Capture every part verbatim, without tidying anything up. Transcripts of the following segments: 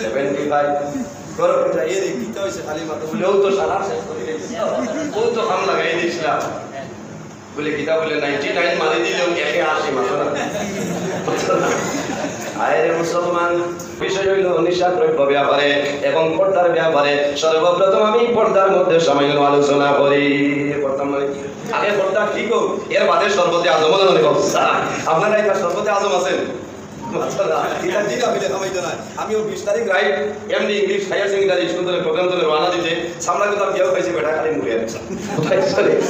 Seventy five. ঘরো ফিরে আইয়া দেখি কিতা অইছে, খালি মাথা। বলে, "ও তো সারা শেষ করি দিছে, ও তো কাম লাগাই দিস না।" বলে, "কিতা?" বলে, "নাইনটি নাইন মারি দিলেও একে আশি মাত্র না।" আয় রে মুসলমান, বিষয় হইল নিশা দ্রব্য ব্যাপারে এবং পর্দার ব্যাপারে। সর্বপ্রথম আমি পর্দার মধ্যে সামান্য আলোচনা করি। পর্দা মানে কি? আগে পর্দা ঠিক হোক, এর বাদে শরবতে আজম হলো মনে করছে। আপনারা এটা শরবতে আজম আছেন? মাশাআল্লাহ। এটা ঠিক, আমি লেখা পাইতো না। আমিও বিশ তারিখ right MD English higher secondary school থেকে প্রোগ্রাম থেকে রওনা দিতে, সামনে কোথাও গিয়েও পাইছি বেটা খালি মুড়ে আছে। কোথায় চলে?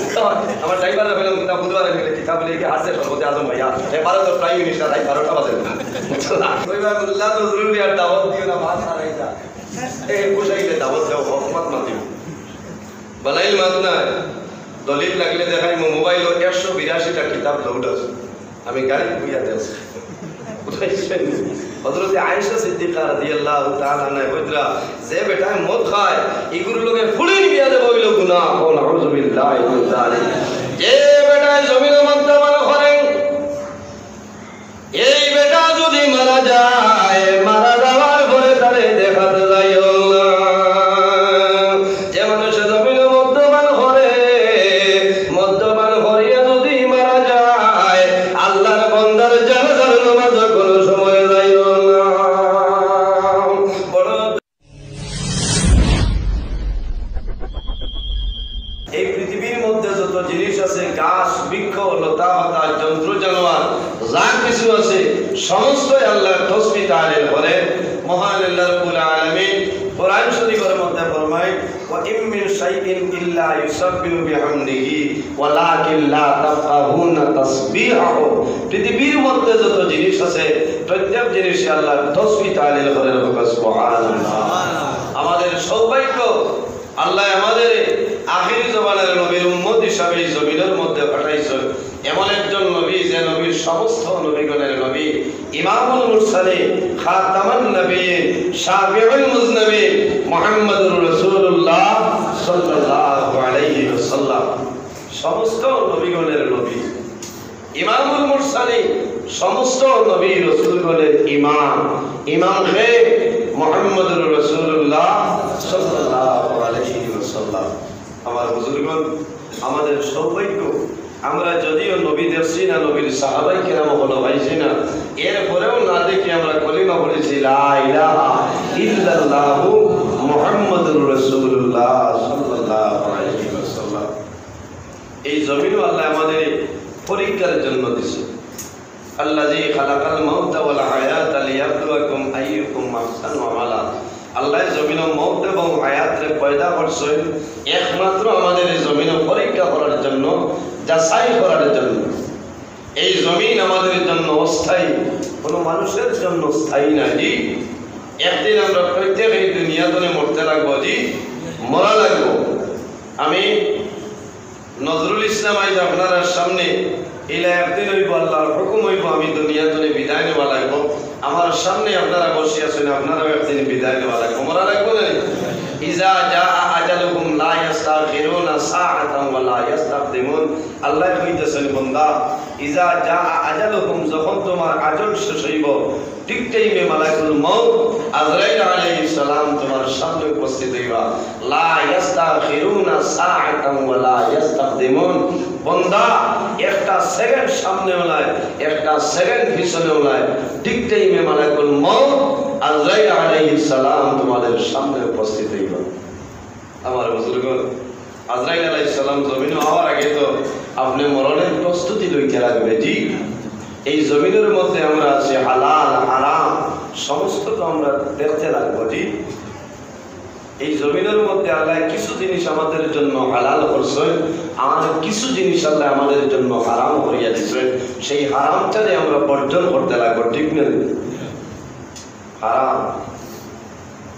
আমার ড্রাইভার বললাম, "কিতা বুধবার গেলে কিতা বলে কি হারছে শরবতে আজম ভাইয়া? এ ভারতের প্রাইম মিনিস্টার রাইট বারোটা বাজে না।" ওই ভাই মোল্লা নজরুল মিয়ার দাওয়াত দিও না, ভাত হারাই যা। এ, বসাইলে দাওয়াত দেও, হকমত মাতিও। বানাইল মাত নাই। দলিল লাগলে দেখাই, মো-, মোবাইলো একশো বিরাশিটা কিতাব লোড আছে। আমি গাড়ি ঘুরিয়া দেব। হযরতে আয়েশা সিদ্দিকা রাদিয়াল্লাহু তাআলা আনহা কইতরা, "যে বেটায় মদ খায়, ইগুর লগে ফুড়ির বিয়া দেব অইল গুনাহ।" ও নাউজুবিল্লাহি মিন যালিক। যে বেটায় জমিনো মদ্যপান করে, এই বেটা যদি মারা যায়, মারা যাওয়ার পরে তারে দেখাত যাইও না। যে মানুষে জমিনো মদ্যপান করে, মদ্যপান করিয়া যদি মারা যায়, আল্লাহর বান্দার জানাজার নামাজো কোনো সময় যাইও না। বড় এই পৃথিবীর মধ্যে যত জিনিস আছে, ঘাস, বৃক্ষ, লতা, পাতা, জন্তু, জানোয়ার, যা কিছু আছে, সমস্তই আল্লাহর তসবিহ তাহলিল করে। মহান আল্লাহ রাব্বুল আলামিন কোরআন শরীফের মধ্যে ফরমায়, "ওয়া ইম মিন শাইইন ইল্লা ইউসাব্বিহু বিহামদিহি ওয়ালাকিন লা তাফকাহুনা তাসবিহাহু।" পৃথিবীর মধ্যে যত জিনিস আছে, প্রত্যেক জিনিসে আল্লাহর তসবিহ তাহলিল করে। সুবহানাল্লাহ। আমাদের সৌভাগ্য, আল্লাহ আমাদের আখেরি জমানার নবীর উম্মত হিসাবে এই জমিনের মধ্যে পাঠাইছেন। এমন একজন নবী, যে নবীর সমস্ত নবীগণের নবী, ইমামুল মুরসালিন, খাতামান নবীন, শাফিউল মুজনিবিন, মুহাম্মাদুর রাসূলুল্লাহ সাল্লাল্লাহু আলাইহি ওয়াসাল্লাম। সমস্ত নবীগণের নবী, ইমামুল মুরসালিন, সমস্ত নবী রসুলগণের ইমাম। ইমাম কে? মুহাম্মাদুর রাসূলুল্লাহ সাল্লাল্লাহু আলাইহি ওয়াসাল্লাম। আমার বুজুর্গণ, আমাদের সৌভাগ্য, আমরা যদিও নবী দেখছি না, নবীর সাহাবাই কেরাম হলো পাইছি না, এরপরেও না দেখি আমরা কলিমা পড়েছি, লা ইলাহা ইল্লাল্লাহু মুহাম্মাদুর রাসূলুল্লাহ সাল্লাল্লাহু আলাইহি ওয়াসাল্লাম। এই জমিনও আল্লাহ আমাদের পরীক্ষার জন্য দিছে। আল্লাযী খালাকাল মাউতা ওয়াল হায়াতা লিয়াবলুয়াকুম আইয়ুকুম আহসানু আমালা। আল্লাহ জমিনও মউত এবং হায়াতরে পয়দা করছেন একমাত্র আমাদের এই জমিনও পরীক্ষা করার জন্য, যাচাই করার জন্য। এই জমিন আমাদের জন্য অস্থায়ী, কোনো মানুষের জন্য স্থায়ী না। জি, একদিন আমরা প্রত্যেক এই দুনিয়া তনে মরতে লাগবো। জি, মরা লাগবো। আমি নজরুল ইসলাম আইজ আপনারার সামনে ইলা একদিন অইবো, আল্লাহর হুকুম অইবো, আমি দুনিয়া তনে বিদায় নেওয়া লাগবো। আমার সামনে আপনারা বসি আছেন, আপনারাও একদিন বিদায় নেওয়া লাগবো, মরা লাগবো না? ইজা জা আজালুহুম লা ইয়াস্তাখিরুনা সাআতান ওয়া লা ইয়াস্তাকদিমুন। আল্লাহ কইতেছেন, বন্দা, ইজা জা আজালুহুম, যখন তোমার আজল শেষ অইবো, ঠিক টাইমে মালাকুল মউত আজরাইল আলাইহিস সালাম তোমার সামনে উপস্থিত অইবা। লা ইয়াস্তাখিরুনা সাআতান ওয়া লা ইয়াস্তাকদিমুন। বন্দা, একটা সেকেন্ড সামনেও নাই, একটা সেকেন্ড পিছনেও নাই, ঠিক টাইমে মালাকুল মউত আজরাইল আলাইহিস সালাম তোমাদের সামনে উপস্থিত অইবা। আমার বুজুর্গ, আজরাইল আলাইহিস সালাম জমিনো আওয়ার আগে তো আপনে মরণের প্রস্তুতি লইতে লাগবে। জি, এই জমিনের মধ্যে আমরা আছি, হালাল হারাম সমস্ত তো আমরা দেখতে লাগবো। জি, এই জমিনের মধ্যে আল্লাহ কিছু জিনিস আমাদের জন্য হালাল করছেন, আর কিছু জিনিস আল্লাহ আমাদের জন্য হারাম করিয়া দিচ্ছেন। সেই হারামটারে আমরা বর্জন করতে লাগবো, ঠিক না? হারাম।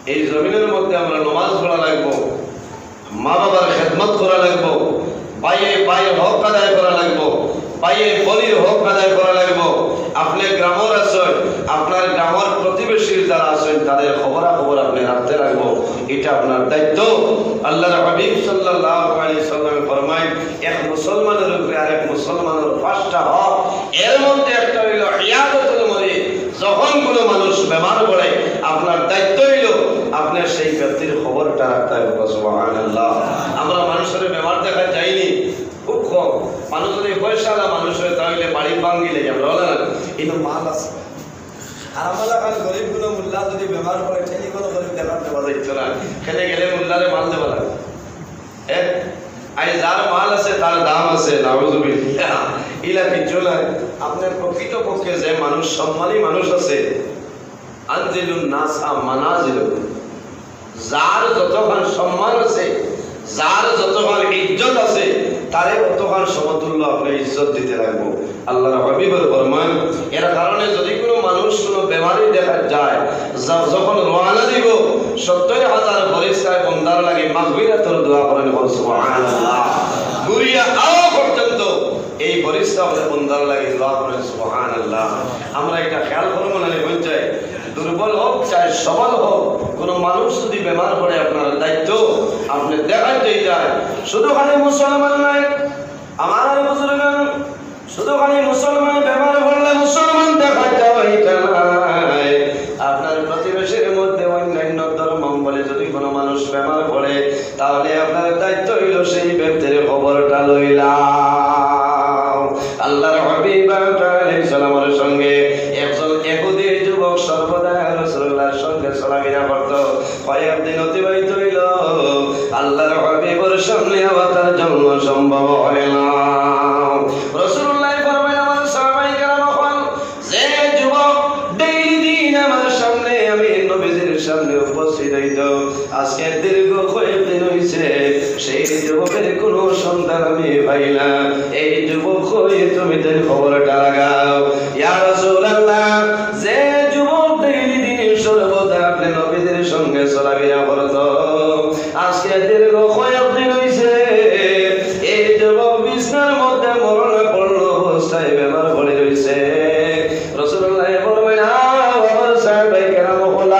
এই জমিনের মধ্যে আমরা নমাজ পড়া লাগবো, মা বাবার খেদমত করা লাগবো, ভাইয়ে ভাইয়ের হক আদায় করা লাগবো, ভাইয়ে বলির হক আদায় করা লাগবো। আপনি গ্রামর আছেন, আপনার গ্রামর প্রতিবেশীর যারা আছেন, তাদের খবরাখবর আপনি রাখতে লাগবো, এটা আপনার দায়িত্ব। আল্লাহর হাবিব সাল্লাল্লাহু আলাইহি সাল্লামে ফরমায়, এক মুসলমানের উপরে আরেক মুসলমানের পাঁচটা হক, এর মধ্যে একটা হইল ইয়াদাতুল মরিদ। যখন কোনো মানুষ বেমার পড়ে, আপনার দায়িত্ব অইলো আপনার সেই ব্যক্তির খবরটা রাখতে হবে। সুবহানাল্লাহ। আমরা মানুষরে বেমার দেখাত যাইনি, খুব কম। মানুষ যদি পয়সাআলা মানুষ অয়, তাইলে বাড়ি ভাঙ্গিলে আমরা, অলা না? কিন্তু মাল আছে। আর আমরা লাখান গরিব কুনু মুল্লা যদি বেমার পড়ে, টেলিফোন করি দেখাত দেওয়া যাইতো না। কেনে গেলে মুল্লারে মাল দেওয়া লাগে। হ্যাঁ? আই যার মাল আছে, তার দাম আছে, নাউজুবিল্লাহ। ইলা কিচ্ছু নাই। আপনার প্রকৃতপক্ষে যে মানুষ, সম্মানী মানুষ আছে, আনজিলুন নাসা মানাজিলাহুম। যার যতখান সম্মান আছে, যার যতখান ইজ্জত আছে, তারে অতখান সমতুল্য আপনি ইজ্জত দিতে লাগবো। আল্লাহর হাবিবে ফরমান, এর কারণে যদি কুনু মানুষ কুনু বেমারি দেখাত যায়, য-, যখন রওয়ানা দিবো, সত্তর হাজার ফেরেশতায় বন্দার লাগি মাগফিরাতর দোয়া করইন, কও সুবহানাল্লাহ। ঘুরিয়া আওয়া পর্যন্ত এই ফেরেশতা অকলে বন্দার লাগি দোয়া করইন, সুবহানাল্লাহ। আমরা ইটা খেয়াল করমু না নি, বুঝছইন? দুর্বল হোক চাই সবল হোক, কুনু মানুষ যদি বেমার পড়ে, আপনার দায়িত্ব আপনি দেখাত যাইতা। শুধু খালি মুসলমান নায়, আমার বুজুর্গান, শুধু খালি মুসলমান বেমার পড়লে মুসলমান দেখাত যাওয়া ইটা নায়। আপনার প্রতিবেশীর মধ্যে অন্যান্য ধর্মাবলম্বী যদি কুনু মানুষ বেমার পড়ে, তাহলে আপনার দায়িত্ব অইলো সেই ব্যক্তির খবরটা লইলাও। আল্লাহর হাবিব আলাইহিস সালামের সঙ্গে একজন ইহুদি যুবক সর্বদা রাসূলুল্লাহর সঙ্গে চলাফেরা করত। কয়েকদিন অতিবাহিত অইলো, আল্লাহর হাবিবর সামনে আওয়া তার জন্য সম্ভব হয় না। রাসূলুল্লাহ ফরমাইন, আমার সাহাবায়ে কেরাম অকল, যে যুবক ডেইলি দিন আমার সামনে, আমি নবীজির সামনে উপস্থিত অইত, আজকে দীর্ঘ কয়েকদিন অইছে, সেই যুবকের কুনু সন্ধান আমি পাই না। এই যুবক কই, তুমি তার খবরটা লাগাও। ইয়া রাসূলুল্লাহ, যে যুবক ডেইলি দিন সর্বদা আপনি নবীজির সঙ্গে চলাফেরা করত, আজকে দীর্ঘ কয়েকদিন অইছে, এই যুবক বিছনার মধ্যে মরণাপন্ন অবস্থায় বেমার পড়ি রইছে। রাসূলুল্লাহ ফরমাইন, আও আমার সাহাবায়ে কেরাম অকল,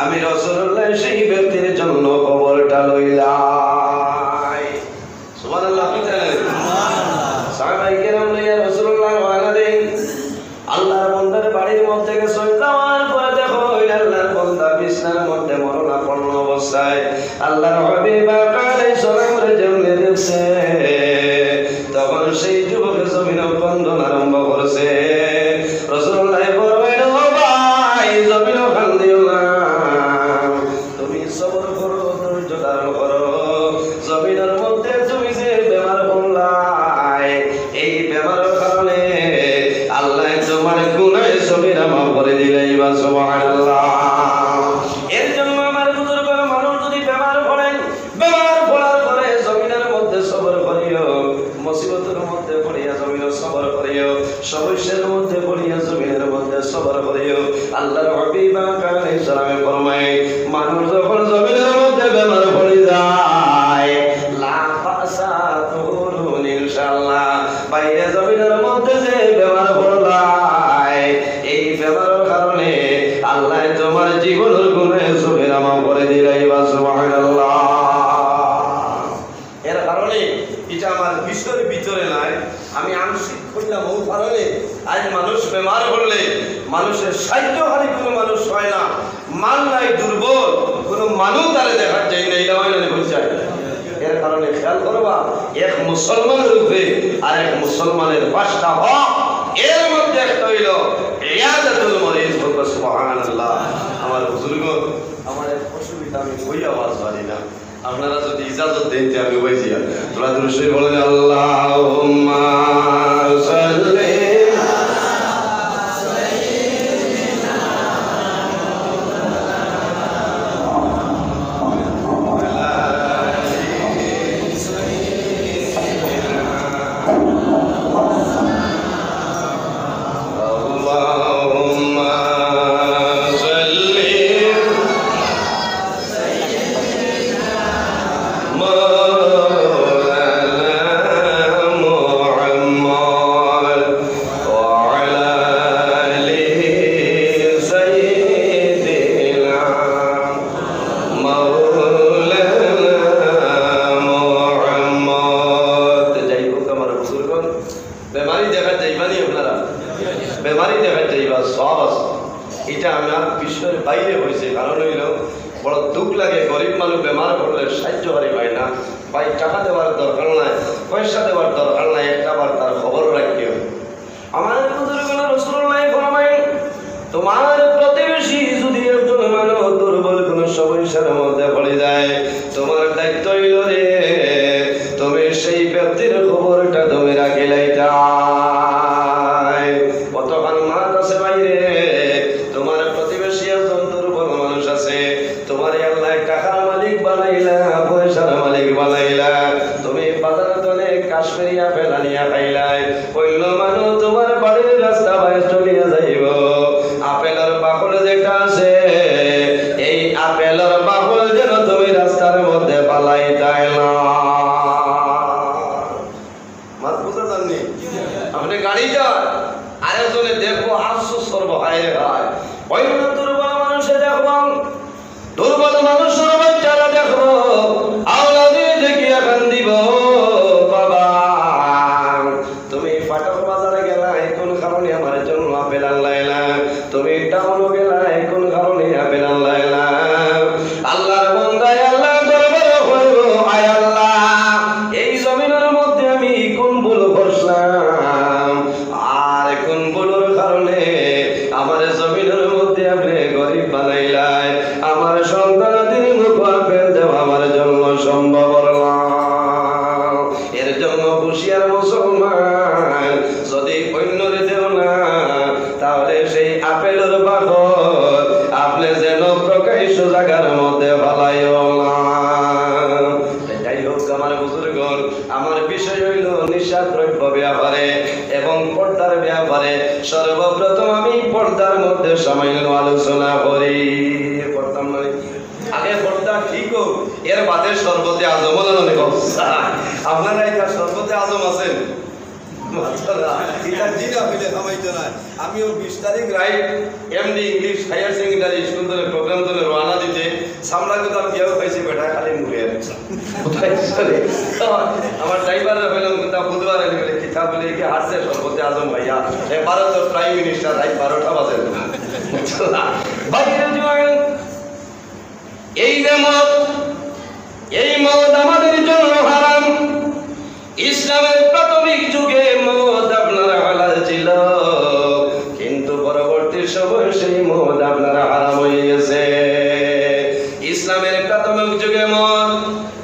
আমি রাসূলুল্লাহ সেই ব্যক্তির জন্য খবরটা লইলাই। সুবহানাল্লাহ, কইতা না? সাহাবায়ে কেরাম লইয়া রাসূলুল্লাহ রওয়ানা দেইন। আল্লাহর বন্দার বাড়ির মধ্যে গেছইন, যাওয়ার পরে দেখইন আল্লাহর বন্দা বিছনার মধ্যে মরণাপন্ন অবস্থায়। আল্লাহর হাবিব আলাইহিস সালামরে যেমনে দেখছে, তখন সেই যুবকে জমিনো কান্দন আরম্ভ করছে। রাসূলুল্লাহ ফরমাইন, ও ভাই, জমিনো কান্দিও না, তুমি সবর করো, ধৈর্য ধারণ করো। জমিনর মধ্যে তুমি যে বেমার পড়লায়, এই বেমারর কারণে আল্লায় তোমার গুনাহ সগীরা মাফ করি দিলাইবা। সুবহানাল্লাহ। এর জন্য আমার বুজুর্গ, মানুষ যদি বেমার পড়ে, বেমার পড়ার পরে জমিনর মধ্যে সবর করিও, মুসিবতর মধ্যে পড়িয়া জমিনো সবর করিও, সমস্যার মধ্যে পড়িয়া জমিনর মধ্যে সবর করিও। আল্লাহর হাবিব আলাইহিস সালামে ফরমায়, মানুষ যখন জমিনর মধ্যে বেমার পড়ি যায়, লা বাসা, তুহুরুন ইনশাআল্লাহ। বাইরে জমিনর মধ্যে যে বেমার পড়লায়, এই বেমারর কারণে আল্লায় তোমার জীবনর গুনাহ সগীরা মাফ করি দিলাইবা। সুবহানাল্লাহ। এর কারণে ইটা আমার বিষয়র ভিতরে নাই, আমি আংশিক কইলাম। অউ কারণে আইজ মানুষ বেমার পড়লে মানুষের সাহায্যকারী কুনু মানুষ হয় না, মাল নাই, দুর্বল, কুনু মানুষ তারে দেখাত যায় না, ইলা অয় না নি, বুঝছইন? এর কারণে খেয়াল করবা, এক মুসলমানের উপরে আর এক মুসলমানের পাঁচটা হক, এর মধ্যে একটা অইলো ইয়াদাতুল মরিজ। সুবহানাল্লাহ। আমার বুজুর্গ, আমার এক অসুবিধা, আমি কইয়া ওয়াজ পারি না। আপনারা যদি ইজাজত দেইন, তে আমি অই যাইয়া। তোরা দুরূদ শরীফ পড়েন, আল্লাহুম্মা সাল্লি। اللهم صل على سيدنا مولانا محمد وعلى آل سيدنا مولانا محمد। যাই হোক, আমার বুজুর্গণ, বেমারি দেখাত যাইবা নি আপনারা? বেমারি দেখাত যাইবা, সওয়াব আছে। এটা আমার বিষয়ের বাইরে হয়েছে, কারণ হইল বড় দুঃখ লাগে, গরিব মানুষ বেমার পড়লে সাহায্য করি পায় না। ভাই, টাকা দেওয়ার দরকার নাই, পয়সা দেওয়ার দরকার নাই, একটা বার তার খবর রাখিও। আমার বুজুর্গ রাসূলুল্লাহ ফরমায়, তোমার প্রতিবেশী যদি একজন মানুষ দুর্বল কোনো সমস্যার মধ্যে পড়ে যায়, তোমার দায়িত্ব হইল রে, তুমি সেই ব্যক্তির খবরটা তুমি রাখিলাইতায়। কতখান মাত আছে বাইরে, তোমার প্রতিবেশী একজন দুর্বল মানুষ আছে, তোমারে আল্লাহ টাকার মালিক বানাইলা, পয়সার মালিক বানাইলা, তুমি বাজার তনে কাশ্মীরি আপেল আনিয়া খাইলায়, অন্য মানুষ তোমার বাড়ির রাস্তা বায় চলিয়া যাইব, আপেলর বাকল যেটা আছে, এই আপেলর বাকল যেন তুমি রাস্তার মধ্যে ফালাইতায় না। মাত বুঝা যাননি? আপনি গাড়ি যান, আরেকজনে দেখবো, আফসোস করবো, হায় রে হায়। অন্য দুর্বল মানুষে দেখবো, দুর্বল মানুষের বাচ্চারা দেখবো, আওলাদে দেখিয়া কান্দিব, বাবা, তুমি ফাটক বাজারে গেলায়, কোন কারণে আমার জন্য আপেল আনলায় না? তুমি টাউনো গেলায়, কোন কারণে আপেল আনলায় না? আল্লাহর বান্দায় আল্লাহর দরবারে কইব, আয় আল্লাহ, এই জমিনের মধ্যে আমি কোন ভুল করছিলাম? আর কোন ভুলর কারণে আমার জমিনের মধ্যে আপনি গরিব বানাইলায়? আমার সন্তানাদির মুখ আপেল দেওয়া আমার জন্য সম্ভব হলো না। এর জন্য হুঁশিয়ার মুসলমান, যদি অন্যরে দেও না, তাহলে সেই আপেলর বাকল আপনি যেন প্রকাশ্য জায়গার মধ্যে ফালাইও না। যাই হোক, আমার বুজুর্গণ, আমার বিষয় হইল নিশা দ্রব্য ব্যাপারে এবং পর্দার ব্যাপারে। সর্বপ্রথম আমি পর্দার মধ্যে সামান্য আলোচনা করি। পর্দার মানে আগে পর্দা ঠিক হোক, এর বাদে শরবতে আজম হলো না অবস্থা। আপনারা এটা শরবতে আজম আছেন? মাশাআল্লাহ। এটা দিন আপনি খামাইতো না। আমি ওই বিশ তারিখ right MD English higher secondary school ধরে প্রোগ্রাম ধরে রওনা দিতে সামলা কোথাও গিয়েও পাইছি বেটা খালি মুড়ে। কোথায় চলে? আমার ড্রাইভাররা বললাম, "কোথাও বুধবার এনে বলে কিতাব বলে কি হাঁটছে শরবতে আজম ভাইয়া, এ ভারতের প্রাইম মিনিস্টার রাত বারোটা বাজে।" বাইরে জোয়ান, এই যে মদ, এই মদ আমাদের জন্য হারাম। ইসলামের প্রাথমিক যুগে মদ আপনার হালাল ছিল, কিন্তু পরবর্তী সময় সেই মদ আপনার হারাম হয়ে গেছে। ইসলামের প্রাথমিক যুগে মদ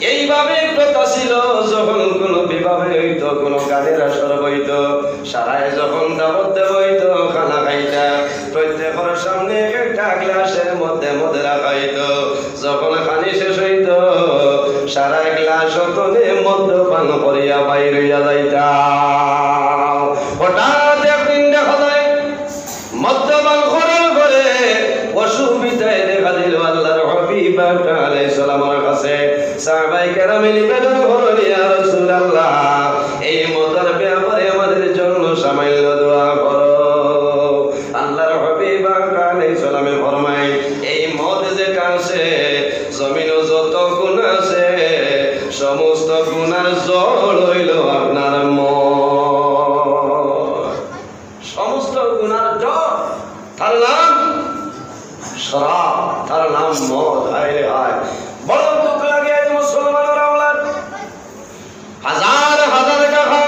এইভাবে প্রথা ছিল, যখন কোনো বিবাহে হইতো, কোনো গানের আসর হইতো, সারায় যখন দাওয়াত দেওয়া হইতো, খানা খাইতা, প্রত্যেকের সামনে একটা গ্লাসের মধ্যে মদ রাখা হইতো। যখন খানি শেষ হইতো, সারা গ্লাস তনে মদ্যপান করিয়া বাইর হইয়া যাইতা। হঠাৎ একদিন দেখা যায়, মদ্যপান করার পরে অসুবিধায় দেখা দিল আল্লাহর হাবিব আলাইহিস সালামের কাছে। সাহাবায়ে কেরামে নিবেদন করলেন, "ইয়া রাসূলুল্লাহ, এই মদের ব্যাপারে আমাদের জন্য সামান্য দোয়া করো।" আল্লাহর হাবিব আলাইহিস সালামে ফরমায়, "এই মদ যেটা আছে, জমিনো যত গুনাহ আছে, সমস্ত গুনার জড় হইল আপনার মদ।" সমস্ত গুনার জড়, তার নাম শরাব, তার নাম মদ। হায় রে হায়, বড় দুঃখ লাগে আজ মুসলমানের আওলাদ। হাজার হাজার টাকা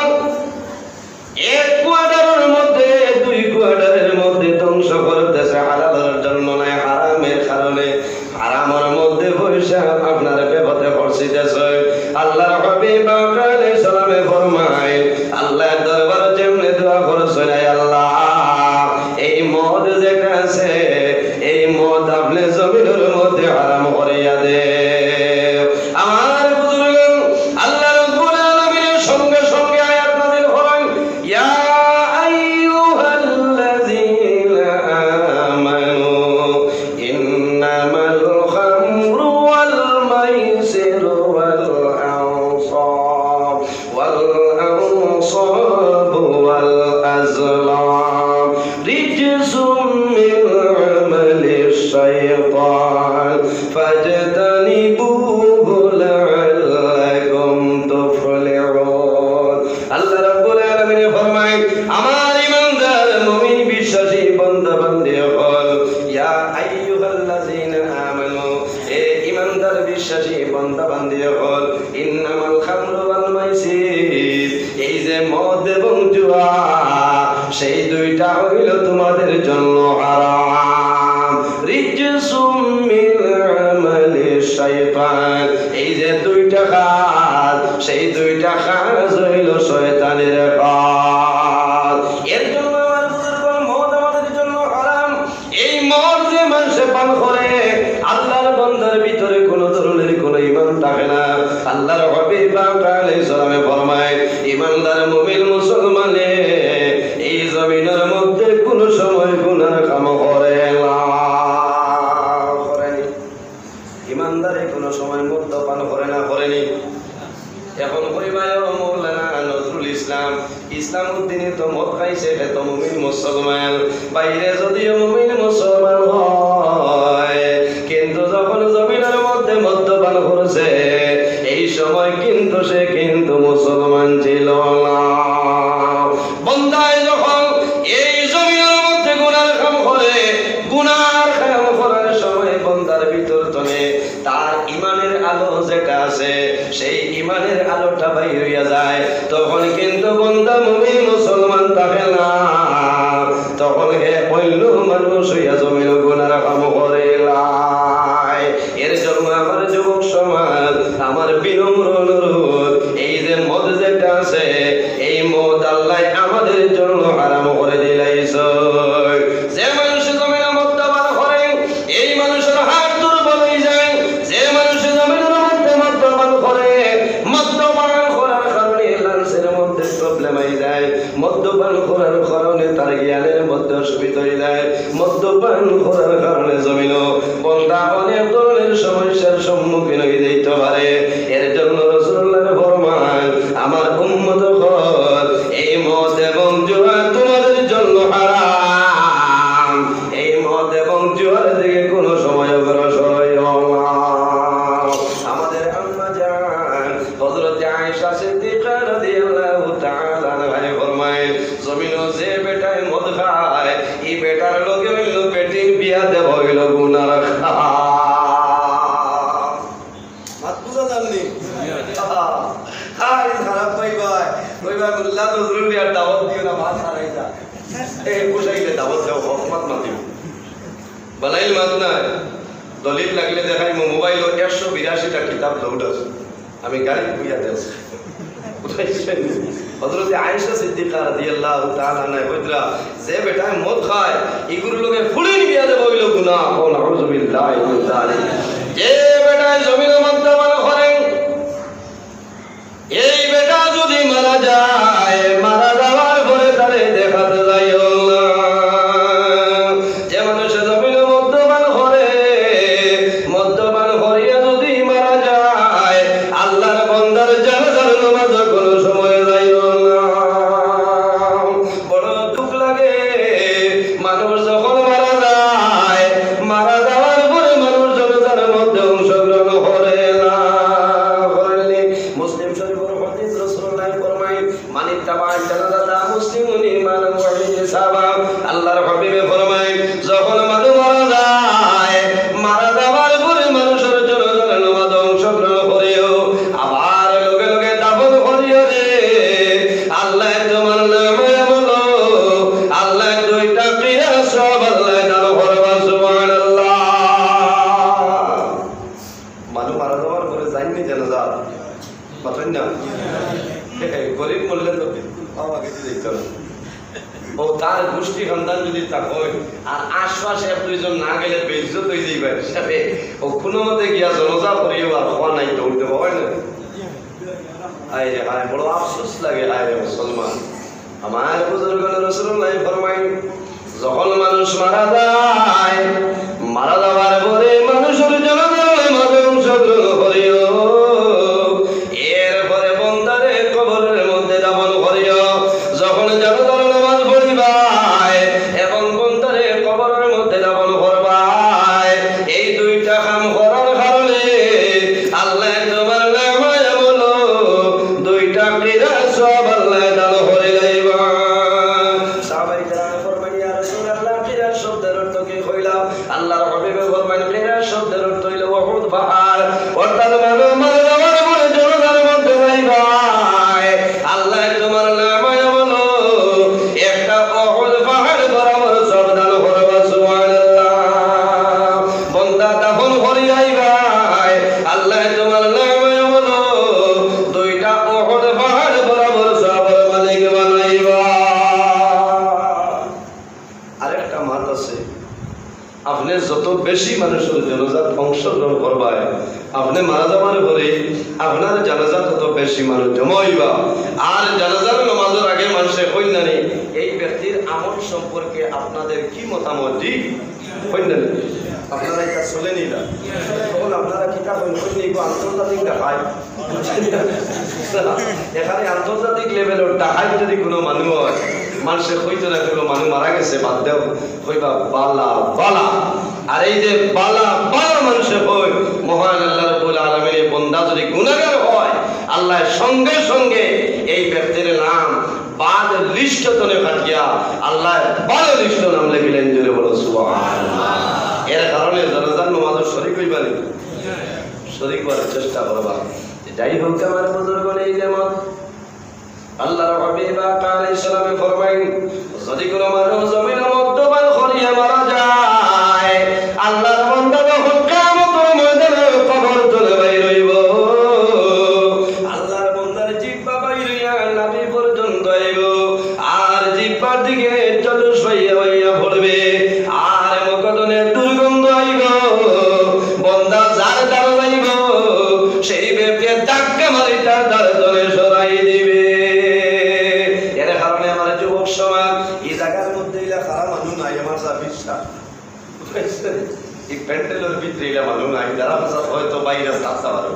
এক কোয়ার্টারের মধ্যে, দুই কোয়ার্টারের মধ্যে ধ্বংস করতেছে হালালের জন্য নয়, হারামের কারণে। হারামের মধ্যে পয়সা আপনার বিপদে পড়ছিতেছে। আল্লাহর হাবিব আলাইহিস সালামে ফরমায়, আল্লাহর দরবার যেমনে দোয়া করছে, "আয় আল্লাহ, এই মদ যেটা আছে, এই মদ আপনি জমিনের মধ্যে হারাম করিয়া দে।" আমার বুজুর্গ, আল্লাহ রাব্বুল আলামিনের সঙ্গে সঙ্গে আয়াত নাজিল করেন, "ইয়া আইয়ুহাল্লাযীনা আমানু ইন্নামাল খামরু ওয়াল মাইসিরু ওয়াল আনসাব ওয়াল আনসাবু ওয়াল আজলাম রিজসুম মিন আমালিশ শাইতান ফাজতানিবুহু লাআল্লাকুম তুফলিহুন।" আল্লাহ রাব্বুল আলামিন ফরমায়, আমার ইমানদার মুমিন বিশ্বাসী বান্দা বান্দি অকল, জন্য হারাম। রিজসুম মিন আমালি শাইতান। এই যে দুইটা কাজ, সেই দুইটা কাজ হইল শয়তানের কাজ। এর জন্য আমার বুজুর্গ, মদ আমাদের জন্য হারাম। এই মদ যে মানষে পান করে, আল্লাহর বান্দার ভিতরে কোনো ধরনের কোনো ঈমান থাকে না। আল্লাহর হাবিব পাক আলাইহিস সালামে ফরমায়, ইমানদার মুমিন মুসলমানে এই জমিনের মধ্যে কোনো সময় গুনার কাম করে না। করেনি? ইমানদারে কোনো সময় মদ্যপান করে না, করেনি? এখন কইবায়, "ও মৌলানা নজরুল ইসলাম, ইসলাম উদ্দিনে তো মদ খাইছে, হে তো মুমিন মুসলমান।" বাইরে যদিও মুমিন মুসলমান হয়, কিন্তু যখন জমিনের মধ্যে মদ্যপান করছে, এই সময় কিন্তু সে কিন্তু মুসলমান ছিল না। বন্দায় যখন এই জমিনের মধ্যে গুনার কাম করে, গুনার কাম করার সময় বন্দার ভিতর তনে তার ইমানের আলো যেটা আছে, সেই ইমানের আলোটা বাইর হইয়া যায়, তখন কিন্তু বন্দা মুমিন মুসলমান থাকে না, তখন হে অন্য মানুষ হইয়া জমিন গুনার কাম করে লাই। এর জন্য আমার যুবক সমাজ, আমার বিনম্র অনুরোধ, এই যে মদ যেটা আছে, এই মদ আল্লাহ আমাদের জন্য হারাম করে দিলাইছে। যে মানুষ জমিনে মদ্যপান করে, এই মানুষের হার্ট দুর্বল হয়ে যায়। যে মানুষ জমিনের মধ্যে মদ্যপান করে, মদ্যপান করার কারণে লাংসের মধ্যে প্রবলেম হয়ে যায়, মদ্যপান করার কারণে তার জ্ঞানের মধ্যে অসুবিধা হয়ে যায়, মদ্যপান করার কারণে জমিনও বন্দা অনেক ধরনের সমস্যার সম্মুখীন হয়ে যাইতে পারে। এর জন্য রাসূলুল্লাহর ফরমান, আমার উম্মত অকল, এই মদ এবং জুয়া তোমাদের জন্য হারাম। এই মদ এবং জুয়ার দিকে কোনো সময় অগ্রসর হইও না। আমাদের আম্মা জান হযরত আয়েশা সিদ্দিকা রাদিয়াল্লাহু তাআলা আনহা ফরমায়, জমিনো যে বেটায় মদ খায়, এই বেটার লগে অন্য বেটির বিয়া দেওয়া হইল গুনার কাম। মাত বুঝা যাননি? আরে খারাপ পাইবায়, কইবায়, "মোল্লা নজরুল মিয়ার দাওয়াত দিও না, মাত হারাই যা।" এ, বুঝাইলে দাওয়াত দেওয়া হক মাত মাতিও। বানাইল মাত নাই। দলিল লাগলে দেখাইমু, মোবাইলো একশো বিরাশিটা কিতাব লোড আছে। আমি গাড়ি বুঝা দেব। হযরতে আয়েশা সিদ্দিকা রাদিয়াল্লাহু তাআলা আনহা কইতরা, যে বেটায় মদ খায়, ইগুর লগে ফুড়ির বিয়া দেওয়া হইল গুনাহ। কও নাউযুবিল্লাহি মিন যালিক। যে বেটায় জমিনো মদ্যপান করে, এই বেটা যদি মারা যায়, মারা যাওয়ার পরে তারে দেখাত যাইও না। যে মানুষ জমিনো মদ্যপান করে, মদ্যপান করিয়া যদি মারা যায়, আল্লাহর বান্দার জানাজার নামাজ কোনো সময় যাইও না। বড় দুঃখ লাগে, মানুষ যখন মারা যায়, মারা যাওয়ার পরে মানুষ জানাজার মধ্যে অংশগ্রহণ করে না, করেননি। মুসলিম শরীফের হাদিস, রাসূলুল্লাহ ফরমায়, "মান ইত্তাবাআ জানাজাতা মুসলিমিন ঈমানান ওয়া ইহতিসাবা।" আল্লাহর হাবিবে ফরমায়, যখন মানুষ মারা যায়, মারা যাওয়ার পরে মানুষের জানাজার নামাজ অংশগ্রহণ করিও, আবার লগে লগে দাফন করিও রে। আল্লাহ তোমার নামায় আমল, আল্লাহ দুইটা কিরাত সওয়াব আল্লাহ দান করবা, সুবহানাল্লাহ। মানুষ মারা যাওয়ার পরে যাইননি জানাজা, পাবেন না? গরিব মরলে তো বিলকুল পাওয়া গেছে যাইত না। ও তার গোষ্ঠী খানদান যদি তা হয়, আর আশপাশ এক দুইজন না গেলে বেইজ্জত হয়ে যাইবে হিসাবে, ও কোনো মতে গিয়া জানাজা করিও আর হওয়া নাই, দৌড়তে পাওয়া না। হায় রে হায়, বড় আফসোস লাগে, হায় রে মুসলমান। আমার বুজুর্গ রাসূলুল্লাহ ফরমায়, যখন মানুষ মারা যায়, মারা যাওয়ার পরে মানুষের জানাজার নামাজে অংশগ্রহণ করিও, এরপরে বন্দারে কবরের মধ্যে দাফন করিও। যখন জানাজার নামাজ পড়িবায় এবং বন্দারে কবরের মধ্যে দাফন করবায়, এই দুইটা কাম করার কারণে আল্লাহ তোমার নামায় আমল দুইটা কিরাত সওয়াব আল্লাহ দান করি লাইবা। সাহাবায়ে কেরাম ফরমাইন, "ইয়া রাসূলুল্লাহ, কিরাত শব্দের অর্থ কি?" কইলাম, আল্লাহর হাবিবে ফরমাইন, "কিরাত শব্দের অর্থ হইল উহুদ পাহাড়।" অর্থাৎ মানুষ মারা যাওয়ার পরে জানাজার মধ্যে যাইবায়, আল্লাহ তোমার নামায় আমল একটা উহুদ পাহাড় বরাবর সওয়াব আছে। আপনে যত বেশি মানুষর জানাজাত অংশগ্রহণ করবায়, আপনে মারা যাওয়ার পরে আপনার জানাজাত তত বেশি মানুষ জমা অইবা। আর জানাজার নামাজর আগে মানষে কইন না নি, "এই ব্যক্তির আমল সম্পর্কে আপনাদের কি মতামত?" জি, কইন না নি? আপনারা ইটা চলেনি না? তখন আপনারা কিতা কইন, কইন নি, "ইগু আন্তর্জাতিক ডাকাইত।" এখানে আন্তর্জাতিক লেভেলর ডাকাইত যদি কোনো মানুষ হয়, মানষে কইতো না, "কোনো মানুষ মারা গেছে, বাদ দেও।" কইবা, "বালা, বালা।" আর এই যে বালা, বালা মানষে কয়, মহান আল্লাহ রাব্বুল আলামিন, এই বন্দা যদি গুনাহগার হয়, আল্লাহ সঙ্গে সঙ্গে এই ব্যক্তির নাম বাদ লিস্ট তনে কাটিয়া আল্লাহ ভালো লিস্ট নাম লেখিলেন। জোরে বলো সুবহানাল্লাহ। এর কারণে জানাজার নামাজও শরিক অইবা নি, শরিক অওয়ার চেষ্টা করবা। যাই হোক, আমার বুজুর্গ, এই যেমন আল্লাহর হাবিব আকা আলাইহিস সালামে ফরমাইন, যদি কোনো মানুষ জমিনর মদ্যপান করিয়া মারা যায়, আল্লাহর বান্দা যখন কিয়ামতর ময়দানে কবর তনে বাইর অইবো, আল্লাহর বান্দার জিহ্বা বাইর অইয়া নাভি পর্যন্ত আইবো, আর জিহ্বার দিকে জলুস বাইয়া বাইয়া পড়বে, আর মুখ তনে দুর্গন্ধ আইবো। বন্দা যার দ্বারো যাইবো, সেই ব্যক্তিয়ে ধাক্কা মারি তার দ্বার তনে সরাই দিবে। এর কারণে আমার যুবক সমাজ, এই জাগার মধ্যে ইলা খারাপ মানুষ নাই, আমার যা বিশ্বাস। এই প্যান্ডেলর ভিতরে ইলা মানুষ নাই, যারা বাসা হয়তো বাইরে থাকতে পারো।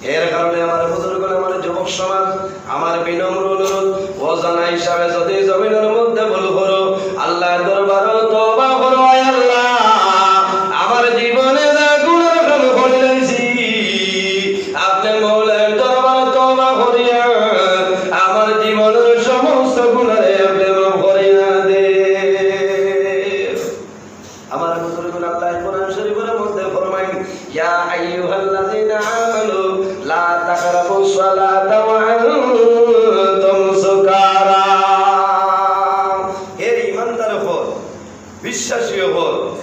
এর কারণে আমার বুজুর্গ, আমার যুবক সমাজ, আমার বিনম্র অনুরোধ, অজানা হিসাবে যদি জমিনর মধ্যে ভুল করো, আল্লাহর দরবারো তওবা করো, "আয় আল্লাহ, আমার জীবনে যা গুনার কাম করি লাইছি, আপনে মওলার দরবারো তওবা করিয়া আমার জীবনর সমস্ত গুনারে আপনে মাফ করিয়া দে।" আমার বুজুর্গ, আল্লাহ কোরআন শরীফর মধ্যে ফরমাইন, "ইয়া আইয়ুহাল্লাযীনা আমানু লা তাকরাবুস সালাতা ওয়া আনতুম সুকারা।" হে ইমানদার অকল, বিশ্বাসী অকল,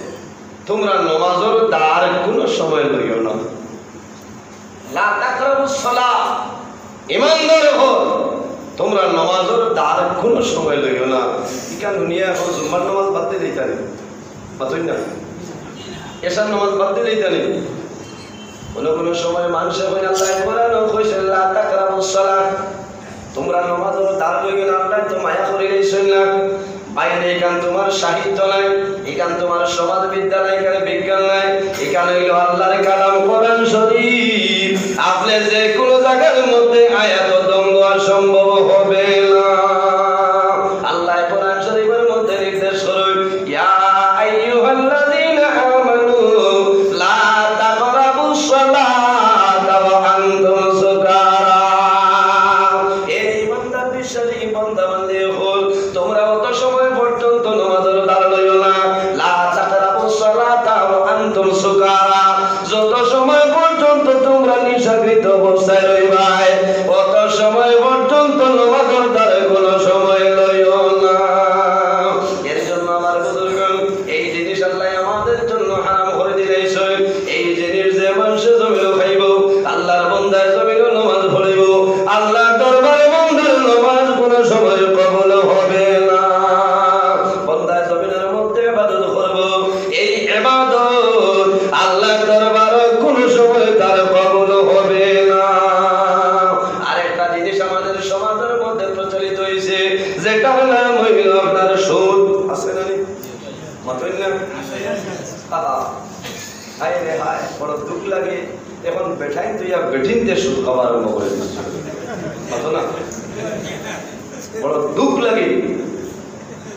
তুমরা নমাজর দ্বার কুনু সময় লইও না। লা তাকরাবুস সালাহ, ইমানদার অকল, তুমরা নমাজর দ্বার কুনু সময় লইও না। ইখান হুনিয়া এখন জুম্মার নমাজ বাদ দিলাইতা নি? মাতইন না। এশার নমাজ বাদ দিলাইতা নি? কুনু কুনু সময় মানষে কইন, আল্লাহ কোরআনো কইছে, "লা তাকরাবুস সালাহ।" তুমরা নমাজর দ্বার লইও না, আল্লাহ তো মায়া করি লাইছইন না। বাইরে ইখান তুমার সাহিত্য নায়, ইখান তুমার সমাজবিদ্যা নায়, ইখান বিজ্ঞান নায়, ইখান অইলো আল্লাহর কালাম কোরআন শরীফ। আপনে যে কুনু জাগার মধ্যে আয়াত দ্বন্দ্ব আর সম্ভব হবে না। আল্লাহ কোরআন শরীফর মধ্যে নির্দেশ করইন, "ইয়া আইয়ুহাল্লাযীনা আমানু লা তাকরাবুস সালাতা ওয়া আনতুম সুকারা।" হে ইমানদার বিশ্বাসী বান্দা বান্দি অকল, তুমরা অত সময় পর্যন্ত নমাজর দ্বার লইও না। লা তাকরাবুস সালাতা ওয়া আনতুম সুকারা। যত সময় পর্যন্ত তুমরা নিশাকৃত অবস্থায় রইবায়, অত সময় পর্যন্ত নমাজর দ্বার কুনু সময় লইও না। এর জন্য আমার বুজুর্গ, এই জিনিস আল্লাহ আমাদের জন্য হারাম করি দিলাইছইন। এই জিনিস যে মানষে জমিনো খাইবো, আল্লাহর বন্দায় জমিনো নমাজ পড়িবো, আল্লাহর দরবারে বন্দার নমাজ কুনু সময় কবুল হবে না। বন্দায় জমিনর মধ্যে ইবাদত করবো, এই ইবাদত আল্লাহর দরবারে কুনু সময় তার কবুল হবে না। আরেকটা জিনিস আমাদের সমাজর মধ্যে প্রচলিত অইছে, যেটার নাম অইলো আপনার সুদ। আছে না নি? মাতইন না? আহা। হায় রে হায়, বড় দুখ লাগে। এখন বেটাইন থইয়া বেটিন্তে সুদ খাওয়া আরম্ভ করি দিছে। মাতো না? বড় দুখ লাগে।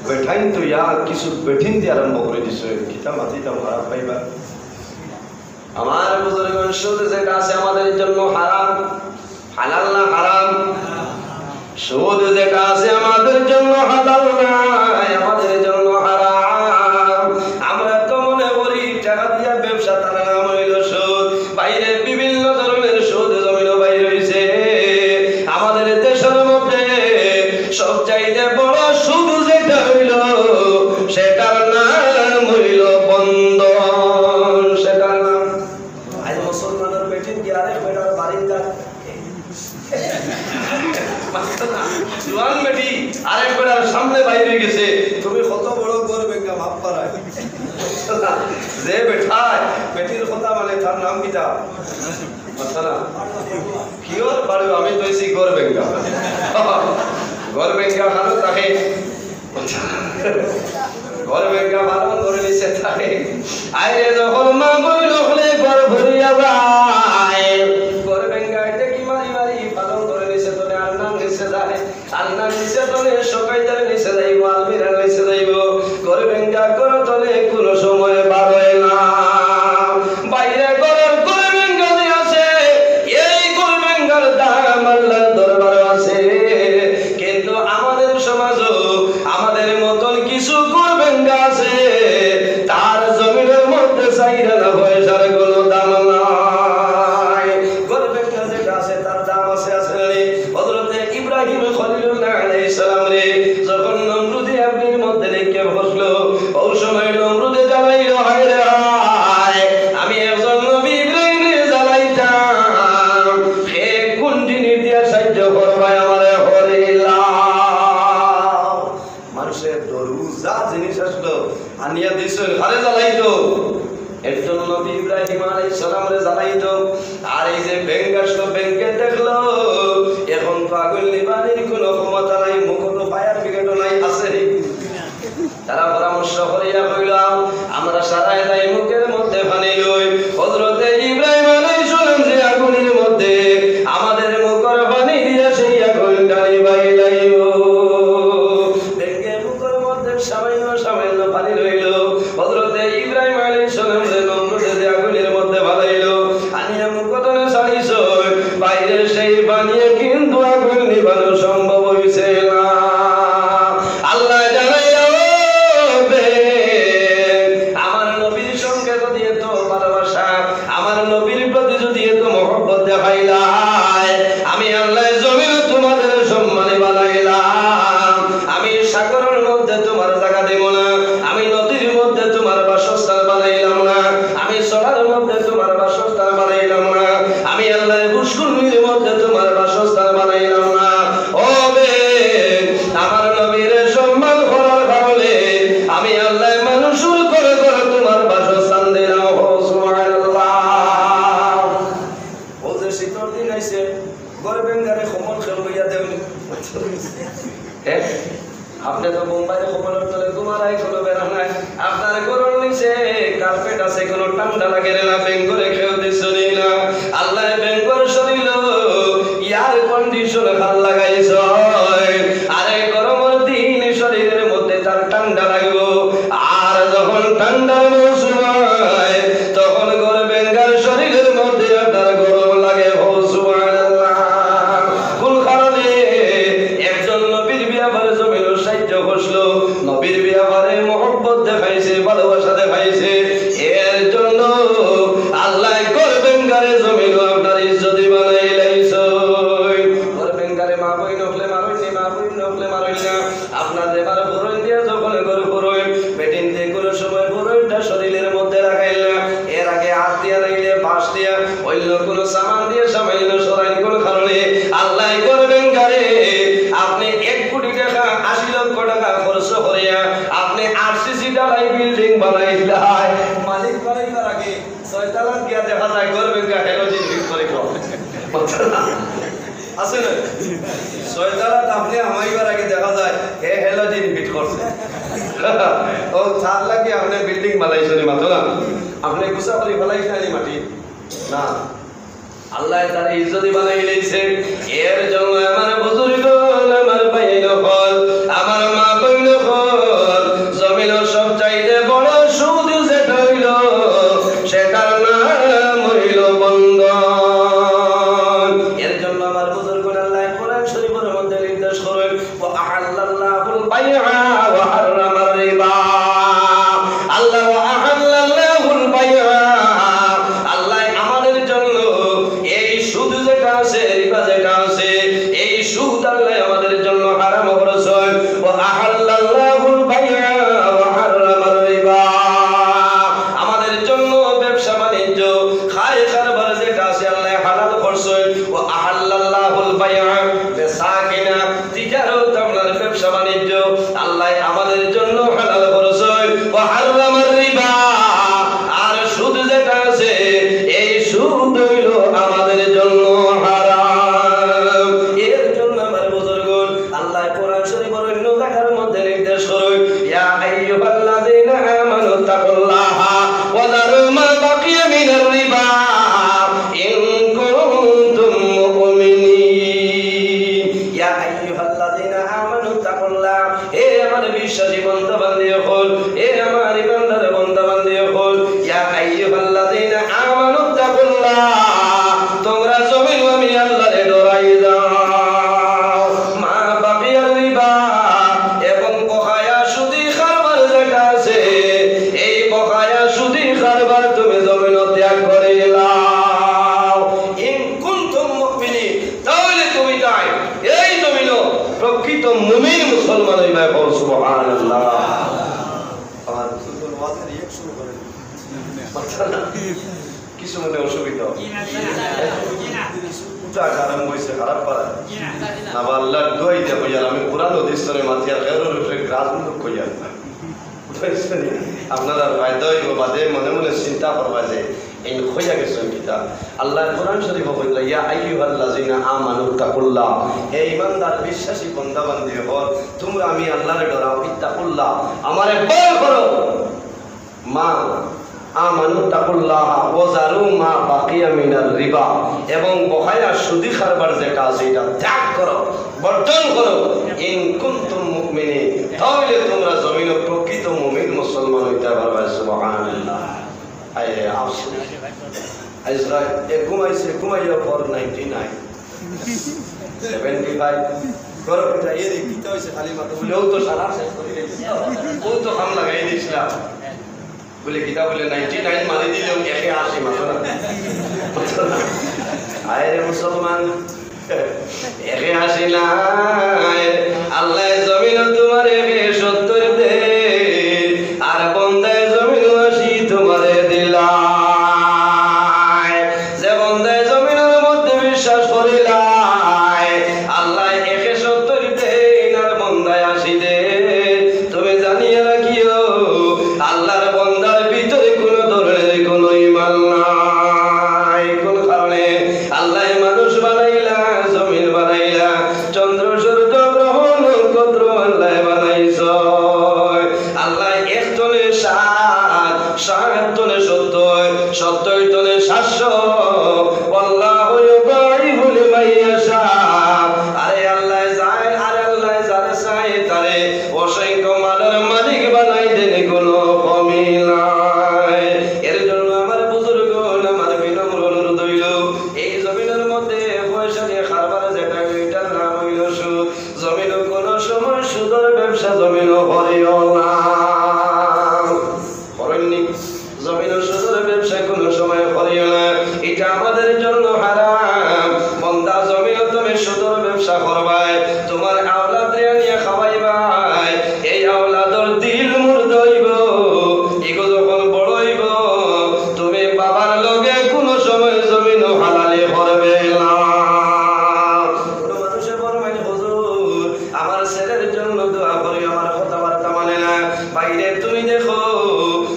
বেটাইন থইয়া কিছু বেটিন্তে আরম্ভ করি দিছে। কিতা মাতিতাম খারাপ পাইবা? আমার বুজুর্গ, সুদ যেটা আছে আমাদের জন্য হারাম, হালাল না হারাম? সুদ যেটা আছে আমাদের জন্য হালাল নায়, আমাদের জন্য হারাম। আমরা তো মনে করি টেকা দিয়া ব্যবসা, তার নাম অইলো সুদ। বাইরে বিভিন্ন ধরনের সুদ জমিনো বাইর অইছে। আমাদের দেশর মধ্যে সবচাইতে বড় সুদ যেটা অইলো, সেটার নাম অইলো বন্ধন। সেটার নাম, আইজ মুসলমানর বেটিন্তে আরেক বেটার বাড়িত, জুয়ান বেটি আরেক বেটার সামনে বাইর অইগেছে, তুমি কত বড় যে বেটায় বেটির কথা মানে, তার নাম কিতা? আচ্ছা না, কিওর বাড়ি? আমি তো এসি ঘর ভেঙ্গা। ঘর ভেঙ্গা ভালো থাকে। ঘর ভেঙ্গা ভালো করে নিচে থাকে। আইরে যখন মা বইন অকলে ঘর ভরিয়া যায়, ঘর ভেঙ্গা এটা কি মারি মারি পালন করে নিচে তনে, আর না নিচে যায়। আলনার নিচে তনে, শোকেজর নিচে যাইবো, আলমিরার নিচে যাইবো, ঘর ভেঙ্গা ঘর তনে কোনো সময় বার অয় না। বাইরে ঘরর ঘর ভেঙ্গা যে আছে, এই ঘর ভেঙ্গার দাম আল্লাহর দরবারো আছে। কিন্তু আমাদের সমাজও আমাদের মতন কিছু ঘর ভেঙ্গা আছে, তার জমিনর মধ্যে চাইর আনা পয়সার কোনো দাম নাই। ঘর ভেঙ্গা যেটা আছে, তার দাম আছে, আছে না নি? হযরতে ইব্রাহিম খলিলুল্লাহ আলাইহিস সালামরে যখন নমরুদে আগুনের মধ্যে নিক্ষেপ করলো, ওই সময় নমরুদে জ্বালাইলো, "হায় রে হায়, আমি একজন নবী ইব্রাহিমরে জ্বালাইতাম, হে কোন জিনিস দিয়া সাহায্য করবায় আমারে করিলাও।" মানুষের দরু যা জিনিস আসলো, আনিয়া দিছইন, কারে জ্বালাইতো? একজন নবী ইব্রাহিম আলাইহিস সালামরে জ্বালাইতো। আর এই যে ভেঙ্গা আসলো, ভেঙ্গে দেখলো, এখন তো আগুন নিবানির কোনো ক্ষমতা নাই, মুখো তো ফায়ার ব্রিগেডও নাই, আছে? তারা পরামর্শ করিয়া কইলা, "আমরা সারায় যাই মুখের মধ্যে পানি লই।" হযরতে ইব্রাহিম আলাইহিস সালাম যে আগুনের মধ্যে আমাদের মুখর পানি দিয়া সেই আগুন নিবাইলাইবো। ভেঙ্গে মুখর মধ্যে সামান্য সামান্য পানি রইলো। হযরতে ইব্রাহিম আলাইহিস সালামরে নমরুদে যে আগুনের মধ্যে ফালাইলো, আনিয়া মুখো তনে ছাড়িছইন, বাইরে সেই পানিয়ে কিন্তু আগুন নিবানো সম্ভব অইছে না। আল্লাহ জানাইলা, "ও বেন, আমার নবীর সঙ্গে যদি এত ভালোবাসা, আমার নবীর প্রতি যদি এত মহব্বত দেখাইলায়, আমি আল্লাহ জমিন তোমাদের সম্মানে বানাইলাম। আমি সাগরের মধ্যে তোমার জাগা দেব না, আমি নদীর মধ্যে তোমার বাসস্থান বানাইলাম না, আমি চড়ার মধ্যে তোমার বাসস্থান বানাইলাম না, আমি আল্লাহ পুষ্করিণীর মধ্যে তোমার বাসস্থান বানাইলাম না।" ও বেন, আমার নবীরে সম্মান করার কারণে আমি আল্লাহ মানুষর ঘরে ঘরে তোমার বাসস্থান দিলাম। ও সুবহানাল্লাহ। ও যে শীতর দিন আইছে, ঘর ভেঙ্গারে কম্বল খেল লইয়া দেওনি। হ্যাঁ? আপনি তো বোম্বাইর কম্বলর তলে ঘুমার, আই কোনো বেড়া নাই। আপনার ঘরর নিচে কার্পেট আছে, কোনো ঠান্ডা লাগে না, ভেঙ্গারে কেউ দিছইন না। আল্লাহ ভেঙ্গার শরীরো এয়ার কন্ডিশন খান লাগাইছইন। আরে গরমর দিন শরীরের মধ্যে তার ঠান্ডা লাগবো, আর যখন ঠান্ডার মৌসুম হয়, তখন ঘর ভেঙ্গার শরীরের মধ্যে আপনার গরম লাগে। হো সুবহানাল্লাহ। কোন কারণে? একজন নবীর ব্যাপারে জমিন সাহায্য করছিল, নবীর ব্যাপারে মহব্বত দেখাইছে, ভালোবাসা দেখাইছে, এর জন্য আল্লাহ ঘর ভেঙ্গারে জমিন আপনার ইজ্জতি বানাইলাইছইন। ঘর ভেঙ্গারে মা বইন অকলে মারইন নি, মা বইন অকলে মারইন না। আপনার লেবার পুরইন দিয়া যখন ঘর পুরইন, বেটিন্তে কোনো সময় পুরইনটা শরীরের মধ্যে লাগাইল না। এর আগে হাত দিয়া নাইলে বাঁশ দিয়া, অন্য কোনো সামান দিয়া সামান্য সরাইন। কোন কারণে? আল্লাহ ঘর ভেঙ্গারে আপনি এক কোটি টাকা, আশি লক্ষ টাকা খরচ করিয়া আপনি আরসিসি ঢালাই বিল্ডিং বানাইলায়। মালিক বানাইবার আগে ছয়তলাত গিয়া দেখা যায় ঘর ভেঙ্গা হ্যালোজেন ফিট করে কম। আছে না? ছয়তলাত আপনি হামাইবার আগে দেখা যায় হে হ্যালোজেন ফিট করছে। ও চার লাখে আপনি বিল্ডিং বানাইছইন নি মাত্র না? আপনি গুছা করি ফালাইছইন নি মাটি? না। আল্লাহ তার ইজ্জতি বানাইলাইছে। এর জন্য আমার বুজুর্গ, আমার ভাই অকল, আমার মা বইন অকল, জমিনর সবচাইতে বড় সুদ যেটা অইল, সেটার নাম অইল বন্ধন। এর জন্য আমার বুজুর্গ আল্লাহ কোরআন শরীফের মধ্যে নির্দেশ করেন, "ওয়া আহাল্লাল্লাহুল বাইআ ওয়া হাররামার রিবা।" আল্লাহ, "ওয়া আহাল্লাল্লাহুল বাইআ", আল্লাহ আমাদের জন্য এই সুদ যেটা আছে, রিবা যেটা আছে, এই সুদ আল্লাহ আমাদের জন্য হারাম করছেন। "ওয়া আহাল্লাল্লাহুল বাইআ ওয়া হাররামার রিবা", আমাদের জন্য ব্যবসা বাণিজ্য, খায় কারবার যেটা আছে আল্লাহ হালাল করছেন। "ওয়া আহাল্লাল্লাহুল বাইআ", বেচা কিনা, তিজারত, আপনার ব্যবসা বাণিজ্য আল্লাহ আমাদের জন্য হালাল করছেন। "ওয়া হাররামার আমাদের রিয়াকশন করেন। কিছু মনে অসুবিধা? উঠা আরম্ভ হয়েছে খারাপ পারা। না বা আল্লাহর দোয়াই দিয়া কইয়ার, আমি কোরআন হাদিস ধরে মাতিয়ার খেরোর উপরে গ্রাস মুলুক কইয়ার না। বুঝছেন? আপনারা ফায়দা হইব বাদে মনে মনে চিন্তা করবা যে এই কইয়া গেছেন কিতা। আল্লাহর কোরআন শরীফ কইলা, "ইয়া আইয়ুহাল্লাযিনা আমানু তাকুল্লাহ।" হে ইমানদার বিশ্বাসী বান্দা বান্দি হল, তোমরা আমি আল্লাহরে ডরাও, ইত্তাকুল্লাহ, আমারে ভয় করো। মা আমানু তাকুল্লাহ ওয়া জারু মা বাকিয়া মিনার রিবা, এবং বকায়া সুদি কারবার যেটা আছে এটা ত্যাগ করো, বর্জন করো। ইন কুনতুম মুমিনিন, তাহলে তোমরা জমিনে প্রকৃত মুমিন মুসলমান হইতে পারবে। সুবহানাল্লাহ। আয় রে আফসোস। আজ রাত এক ঘুমাইছে, ঘুমাইয়া পর নাইনটি নাইন। Seventy five. করো কিতা, এ রে, কিতা হইছে? খালি মাথা বলে, "ও তো সারা শেষ করে দিয়েছিল, ও তো কাম লাগাই দিয়েছিলাম।" বলে, "কিতা?" বলে, "নাইনটি নাইন মারি দিলেও একে আশি মাত্র না।" আয় রে মুসলমান, একে আশি নাই, আল্লাহ জমিন তোমার একে সত্তর দে, আর বন্দায় জমিন আশি তোমারে দিলায়। যে বন্দায় জমিনের মধ্যে বিশ্বাস করিলায়, আল্লাহ একে সত্তর দেইন আর বন্দায় আশি দেইন। তুমি জানিয়া রাখিও, আল্লাহর বন্দার ভিতরে কোনো ধরনের কোনো ইমান নাই। কোন কারণে? আল্লাহ মানুষ বানাইলা, জমিন বানাইলা, চন্দ্র সূর্য গ্রহ নক্ষত্র আল্লাহ বানাইছ। আল্লাহ এক তনে সাত, সাত তনে সত্তর, সত্তর তনে সাতশো। ওয়াল্লাহু ইউদাইফু লিমান ইয়াশা। আরে আল্লাহ যায়, আরে আল্লাহ যারে চায় তারে অসংখ্য মালের মালিক বানাই দেন, কোনো কমি নাই। এর জন্য আমার বুজুর্গ, আমার বিনম্র অনুরোধ হইল, এই জমিনের মধ্যে পয়সা দিয়ে কারবার যেটা, এটার নাম হইল সুদ। জমিনও কোনো সময় সুদের ব্যবসা জমিনও করিও না। করেননি? জমিনও সুদের ব্যবসা কোনো সময় করিও না। এটা আমাদের জন্য হারাম। বন্দা, জমিনও তুমি সুদের ব্যবসা করবায়, তোমার আওলাদরে আনিয়া খাওয়াইবায়, এই আওলাদর দিল মুর্দা হইব, ইগু যখন বড় হইব, তুমি বাবার লগে কোনো সময় জমিনও হালালি করবে না। কোনো মানুষে ফরমাইল, "হুজুর, আমার ছেলের জন্য দোয়া করি, আমার কথাবার্তা মানে না।" বাইরে তুমি দেখো,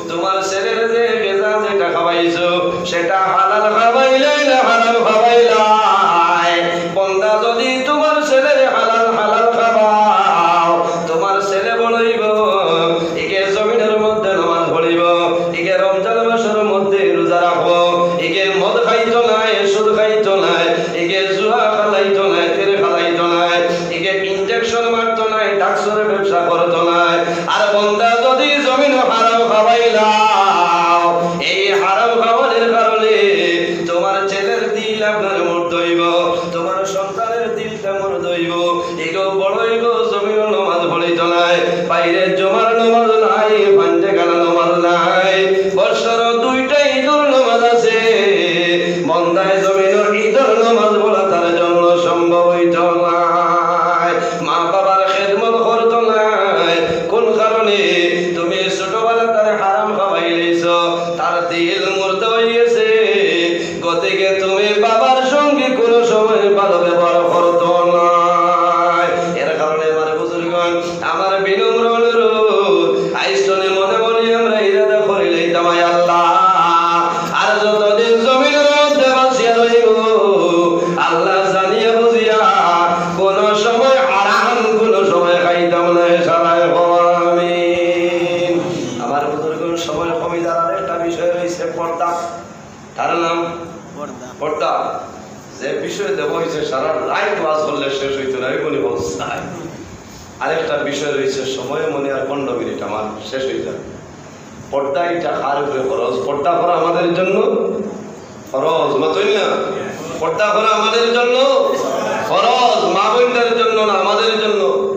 তোমার ছেলের যে গেজা যেটা খাওয়াইছো, সেটা হালাল খাওয়াইলাই না হারাম খাওয়াইলাই? বন্দা, যদি তোমার ছেলের হালাল, হালাল খাওয়াও, তোমার ছেলে বড় হইব, ইগে জমিনের মধ্যে নামাজ পড়িব, ইগে রমজান মাসের মধ্যে রোজা রাখবো, ইগে মদ খাইতো নায়, সুদ খাইতো নায়, ইগে জুয়া খেলাইতো নায়, তীর খেলাইতো নায়, ইগে ইনজেকশন মারতো নায়, ড্রাগসের ব্যবসা করতো নায়। আর বন্দা, যদি জমিনও হারাম খাওয়াইলাও, এই হারাম খাওয়ানোর কারণে তোমার ছেলের দিল আপনার মুর্দা হইব, তোমার সন্তানের দিলটা মুর্দা হইব, এগো বড় হইব, জমিনও নামাজ পড়িতো নায়, বাইরে জুমার নামাজ নাই, পাঞ্জেখানা নামাজ নাই, বছর দুইটা ঈদর নামাজ আছে, বন্দায় জমিনও ঈদর নামাজ পড়া তার জন্য সম্ভব হইতো নায়। মা বাবার খেদমত করতো নায়। কোন কারণে? তুমি ছোটবেলা তারে হারাম খাওয়াই লইছো, তার দিল মুর্দা হয়ে গেছে। গতিকে তুমি বাবার সঙ্গে কোনো সময় ভালো ব্যবহার করতো নায়। এর কারণে আমার বুজুর্গণ, আমার বিনম্র অনুরোধ, আইজ তনে মনে মনে আমরা ইরাদা করি লইতাম, আয় আল্লাহ, আর যতদিন জমিনের মধ্যে বাঁচিয়া রইব, আল্লাহ জানিয়া বুঝিয়া কোনো সময় হারাম, কোনো সময় খাইতাম না, সবাই কও আমিন। আমার বুজুর্গণ, সময় কমি যাওয়ার আরেকটা বিষয় রয়েছে পর্দা। তার নাম পর্দা। পর্দা। যে বিষয় দেওয়া হয়েছে সারা রাত ওয়াজ করলে শেষ হইতো না, এমনই অবস্থায়। আরেকটা বিষয় রয়েছে, সময় মনে আর পনেরো মিনিট আমার শেষ হয়ে যাবে। পর্দা এটা কার উপরে ফরজ? পর্দা করা আমাদের জন্য ফরজ, মাতইন না? পর্দা করা আমাদের জন্য ফরজ, মা বোনদের জন্য না, আমাদের জন্য।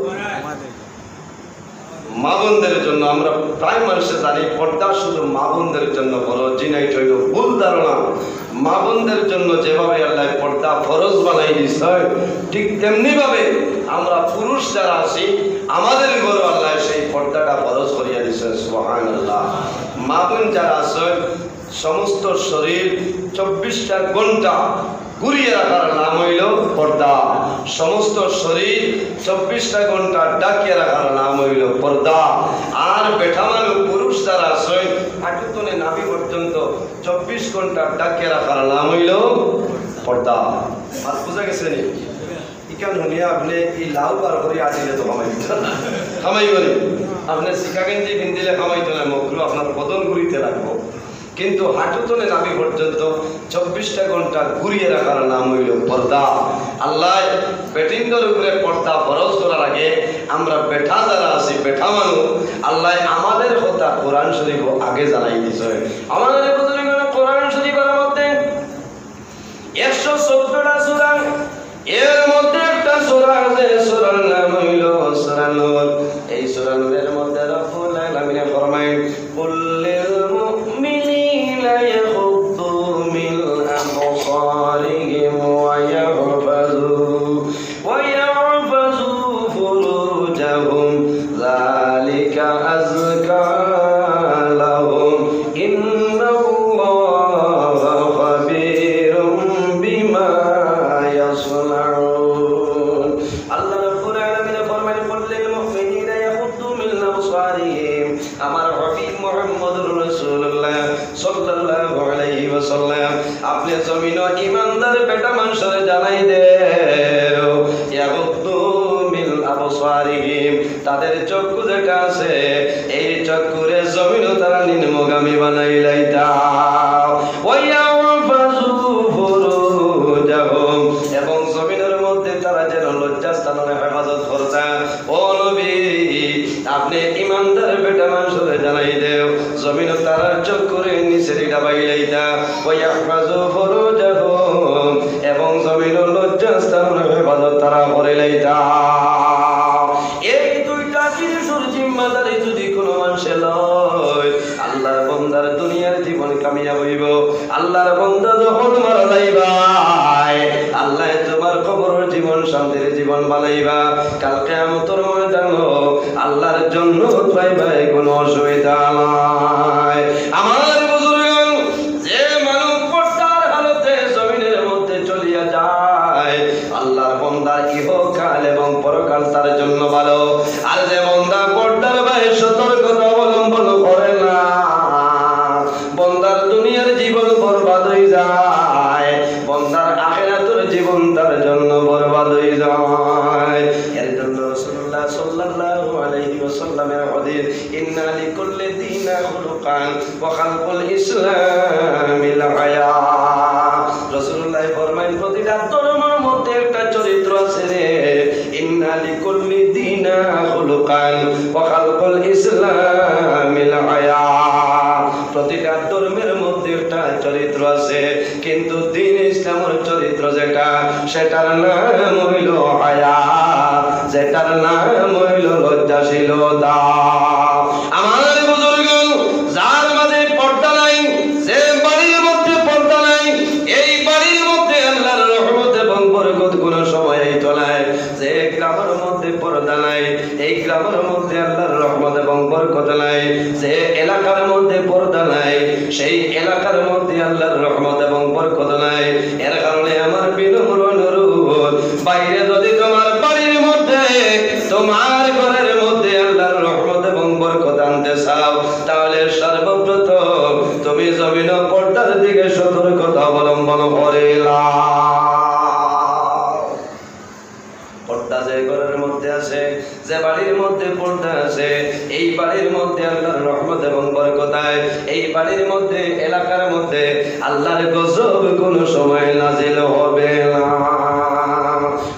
মা বোনদের জন্য। আমরা প্রায় মানুষে জানি পর্দা শুধু মা বোনদের জন্য ফরজ, জি না, এটা হইল ভুল ধারণা। মা বোনদের জন্য যেভাবে আল্লাহ পর্দা ফরজ বানাই দিছে, ঠিক তেমনি ভাবে আমরা পুরুষ যারা আছি, আমাদের উপরও আল্লাহ সেই পর্দাটা ফরজ করিয়া দিছে। সুবহানাল্লাহ। মা বোন যারা আছইন, সমস্ত শরীর চব্বিশটা ঘন্টা ঘুরিয়ে রাখার নাম অইলো পর্দা। সমস্ত শরীর চব্বিশটা ঘন্টা ঢাকিয়ে রাখার নাম অইলো পর্দা। আর বেটা মানুষ, পুরুষ যারা আছইন, হাঁটু তনে নাভি পর্যন্ত চব্বিশ ঘন্টা ঢাকিয়ে রাখার নাম অইলো পর্দা। আর বুঝা গেছে নি? ইখান হুনিয়া আপনে ই লাউ বার করি আটিলে তো কামাই, কামাই করি। আপনে সিকা গেঞ্জি পিন্দিলে কামাইতো নায়, মকরু, আপনার বদন ঘুরিতে লাগবো। কিন্তু হাঁটু তনে নাভি পর্যন্ত চব্বিশটা ঘন্টা ঘুরিয়ে রাখার নাম অইলো পর্দা। আল্লায় বেটিন্তর উপরে পর্দা ফরজ করার আগে আমরা বেটা যারা আছি, বেটা মানুষ, আল্লায় আমাদের কথা কোরআন শরীফ আগে জানাই দিছে। আমাদের বুজুর্গ কোরআন শরীফের মধ্যে একশো চৌদ্দটা সূরা, এর মধ্যে একটা সূরা আছে, সূরার নাম অইলো সূরা নূর। এই সূরা নূরের মধ্যে রব্বুল আলামিন ফরমায়, "কুল লিল মুমিনিনা ইয়াগুদ্দু মিন আবসারিহিম ওয়া ইয়াহফাযু, ওয়া ইয়াহফাযু ফুরুজাহুম, যালিকা আযকা লাহুম, ইন্নাল্লাহা খাবীরুম বিমা ইয়াসনাউন।" আল্লাহ রাব্বুল আলামিন ফরমাইন, "কুল লিল মুমিনিনা ইয়াগুদ্দু মিন আবসারিহিম।" আমার হাবিব মুহাম্মদুর রাসূলুল্লাহ সাল্লাল্লাহু আলাইহি ওয়াসাল্লাম, আপনে জমিনো ইমানদার বেটা মানষরে জানাই দেও, ইয়াগুদ্দু মিন আবসারিহিম, তাদের চক্ষু যেটা আছে, এই চক্ষুরে জমিনো তারা নিম্নগামী বানাইলাইতা। ওয়া ইয়াহফাযু ফুরুজাহুম, এবং জমিনর মধ্যে তারা যেন লজ্জাস্থানর হেফাজত করতা। ও নবী, আপনে ইমানদার বেটা মানষরে জানাই দেও, জমিনো তারার চক্ষুরে নিচেদি দাবাইলাইতা। ওয়া ইয়াহফাযু ফুরুজাহুম, এবং জমিনো লজ্জাস্থানর হেফাজত তারা করিলাইতা। এই দুইটা জিনিসর জিম্মাদারি যদি কোনো মানষে লয়, আল্লাহর বন্দার দুনিয়ার জীবন কামিয়াব অইবো। আল্লাহর বন্দা যখন মারা যাইবায়, আল্লায় তুমার কবরর জীবন শান্তির জীবন বানাইবা। কাল কিয়ামতর ময়দানো আল্লাহর জন্নত পাইবায়, কোনো অসুবিধা নাই। আমার বুজুর্গ, যে মানুষ পর্দার হালতে জমিনর মধ্যে চলিয়া যায়, আল্লাহর বন্দার ইহকাল এবং পরকাল তার জন্য ভালো। আর যে বন্দা পর্দার বাইরে সতর্কতা অবলম্বন করে না, বন্দার দুনিয়ার জীবন বরবাদ অই যায়, বন্দার আখিরাতর জীবন তার জন্য বরবাদ অই যায়। এর জন্য রাসূলুল্লাহ সাল্লাল্লাহু আলাইহি ওয়াসাল্লামের হাদিস, "ইন্না লিকুল্লি দীনা খুলুকান ওয়া খালকুল ইসলামিল হায়া।" রাসূলুল্লাহ ফরমাইন, "প্রতিটা ধর্মর মধ্যে একটা চরিত্র আছে রে। ইন্না লিকুল্লি দীনা খুলুকান ওয়া খালকুল ইসলামিল হায়া।" প্রতিটা ধর্মের মধ্যে একটা চরিত্র আছে, কিন্তু দ্বীন ইসলামর চরিত্র যেটা, সেটার নাম অইলো হায়া, যেটার নাম অইলো লজ্জাশীলতা। আমার বুজুর্গ, যার মাঝে পর্দা নাই, যে বাড়ির মধ্যে পর্দা নাই, এই বাড়ির মধ্যে আল্লাহর রহমত এবং বরকত কোনো সময় আইতো নায়। যে গ্রামর মধ্যে পর্দা নাই, এই গ্রামর মধ্যে আল্লাহর রহমত এবং বরকত নাই। যে এলাকার মধ্যে পর্দা নাই, সেই এলাকার মধ্যে আল্লাহর রহমত এবং বরকত নাই। এর কারণে আমার বিনম্র অনুরোধ, বাইরে যদি তোমার বাড়ির মধ্যে, তোমার ঘরের মধ্যে আল্লাহর রহমত এবং বরকত আনতে চাও, তাহলে সর্বপ্রথম তুমি জমিনো পর্দার দিকে সতর্কতা অবলম্বন করিলাও। পর্দা যে ঘরের মধ্যে আছে, যে বাড়ির মধ্যে পর্দা আছে, এই বাড়ির মধ্যে আল্লাহর রহমত এবং বরকত আয়, এই বাড়ির মধ্যে, এলাকার মধ্যে আল্লাহর গজব কোনো সময় নাজিল হবে না।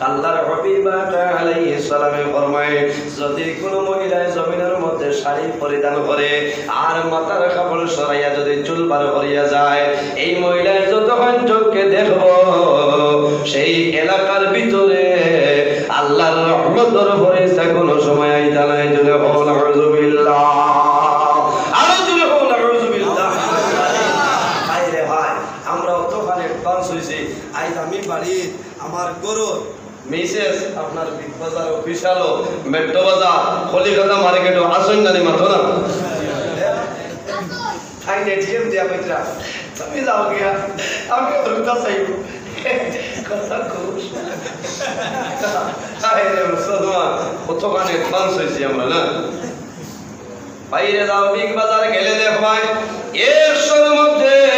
আল্লাহর হাবিব আকা আলাইহিস সালামে ফরমায়, যদি কোনো মহিলায় জমিনর মধ্যে শাড়ি পরিধান করে আর মাথার কাপড় সরাইয়া যদি চুল বার করিয়া যায়, এই মহিলায় যতক্ষণ চোখকে দেখবো, সেই এলাকার ভিতরে আল্লাহর রহমতর ফেরেশতা কোনো সময় আইতা নায়। জোরে কও নাউজুবিল্লাহ। আরো জোরে কও নাউজুবিল্লাহ। হায় রে হায়, আমরা অতখানি advance অইছি। আইজ আমি বাড়িত আমার ঘরর মিসেস আপনার বিগ বাজারো, বিশালো, মেট্রো বাজার, কলিকাতা মার্কেটো আছইন না নি, মাতো না? আইন এটিএম দিয়া কইরা, "তুমি যাও গিয়া, আমি অরুণা চাইব।" কথা খুব। আরে মুসলমান, কতখানি অ্যাডভান্স হইছি আমরা, না? বাইরে যাও, বিগ বাজার গেলে দেখবায়, একশোর মধ্যে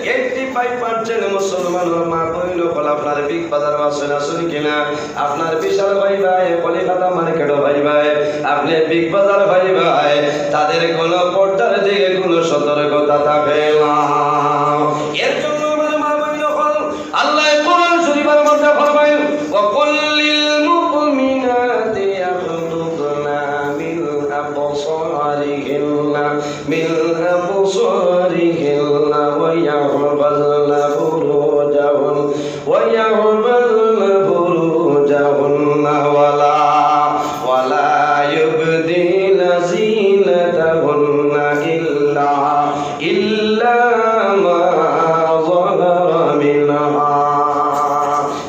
এইটটি ফাইভ পার্সেন্ট মুসলমানর মা বইন অকল আপনার বিগ বাজার আছে না, শুনি কিনা? আপনার বিশাল পাইবায়, কলিকাতা মার্কেটও পাইবায়, আপনি বিগ বাজার পাইবায়, তাদের কোনো পর্দার দিকে কোনো সতর্কতা থাকে না। এর জন্য আমার মা বইন অকল, আল্লাহ কোরআন শরীফের মধ্যে ফরমায়, "ওয়া কুল্লিল মুমিনাতি ইয়াগদুদনা মিন আবসারিহিন্না, মিন আবসারিহিন্না ওয়া ইয়াহফাজনা ফুরুজাহুন, ওয়া ইয়াহফাজনা ফুরুজাহুন্না ওয়ালা, ওয়ালা ইউবদিনা জিনাতাহুন্না ইল্লা, ইল্লা মা যাহারা মিনহা।"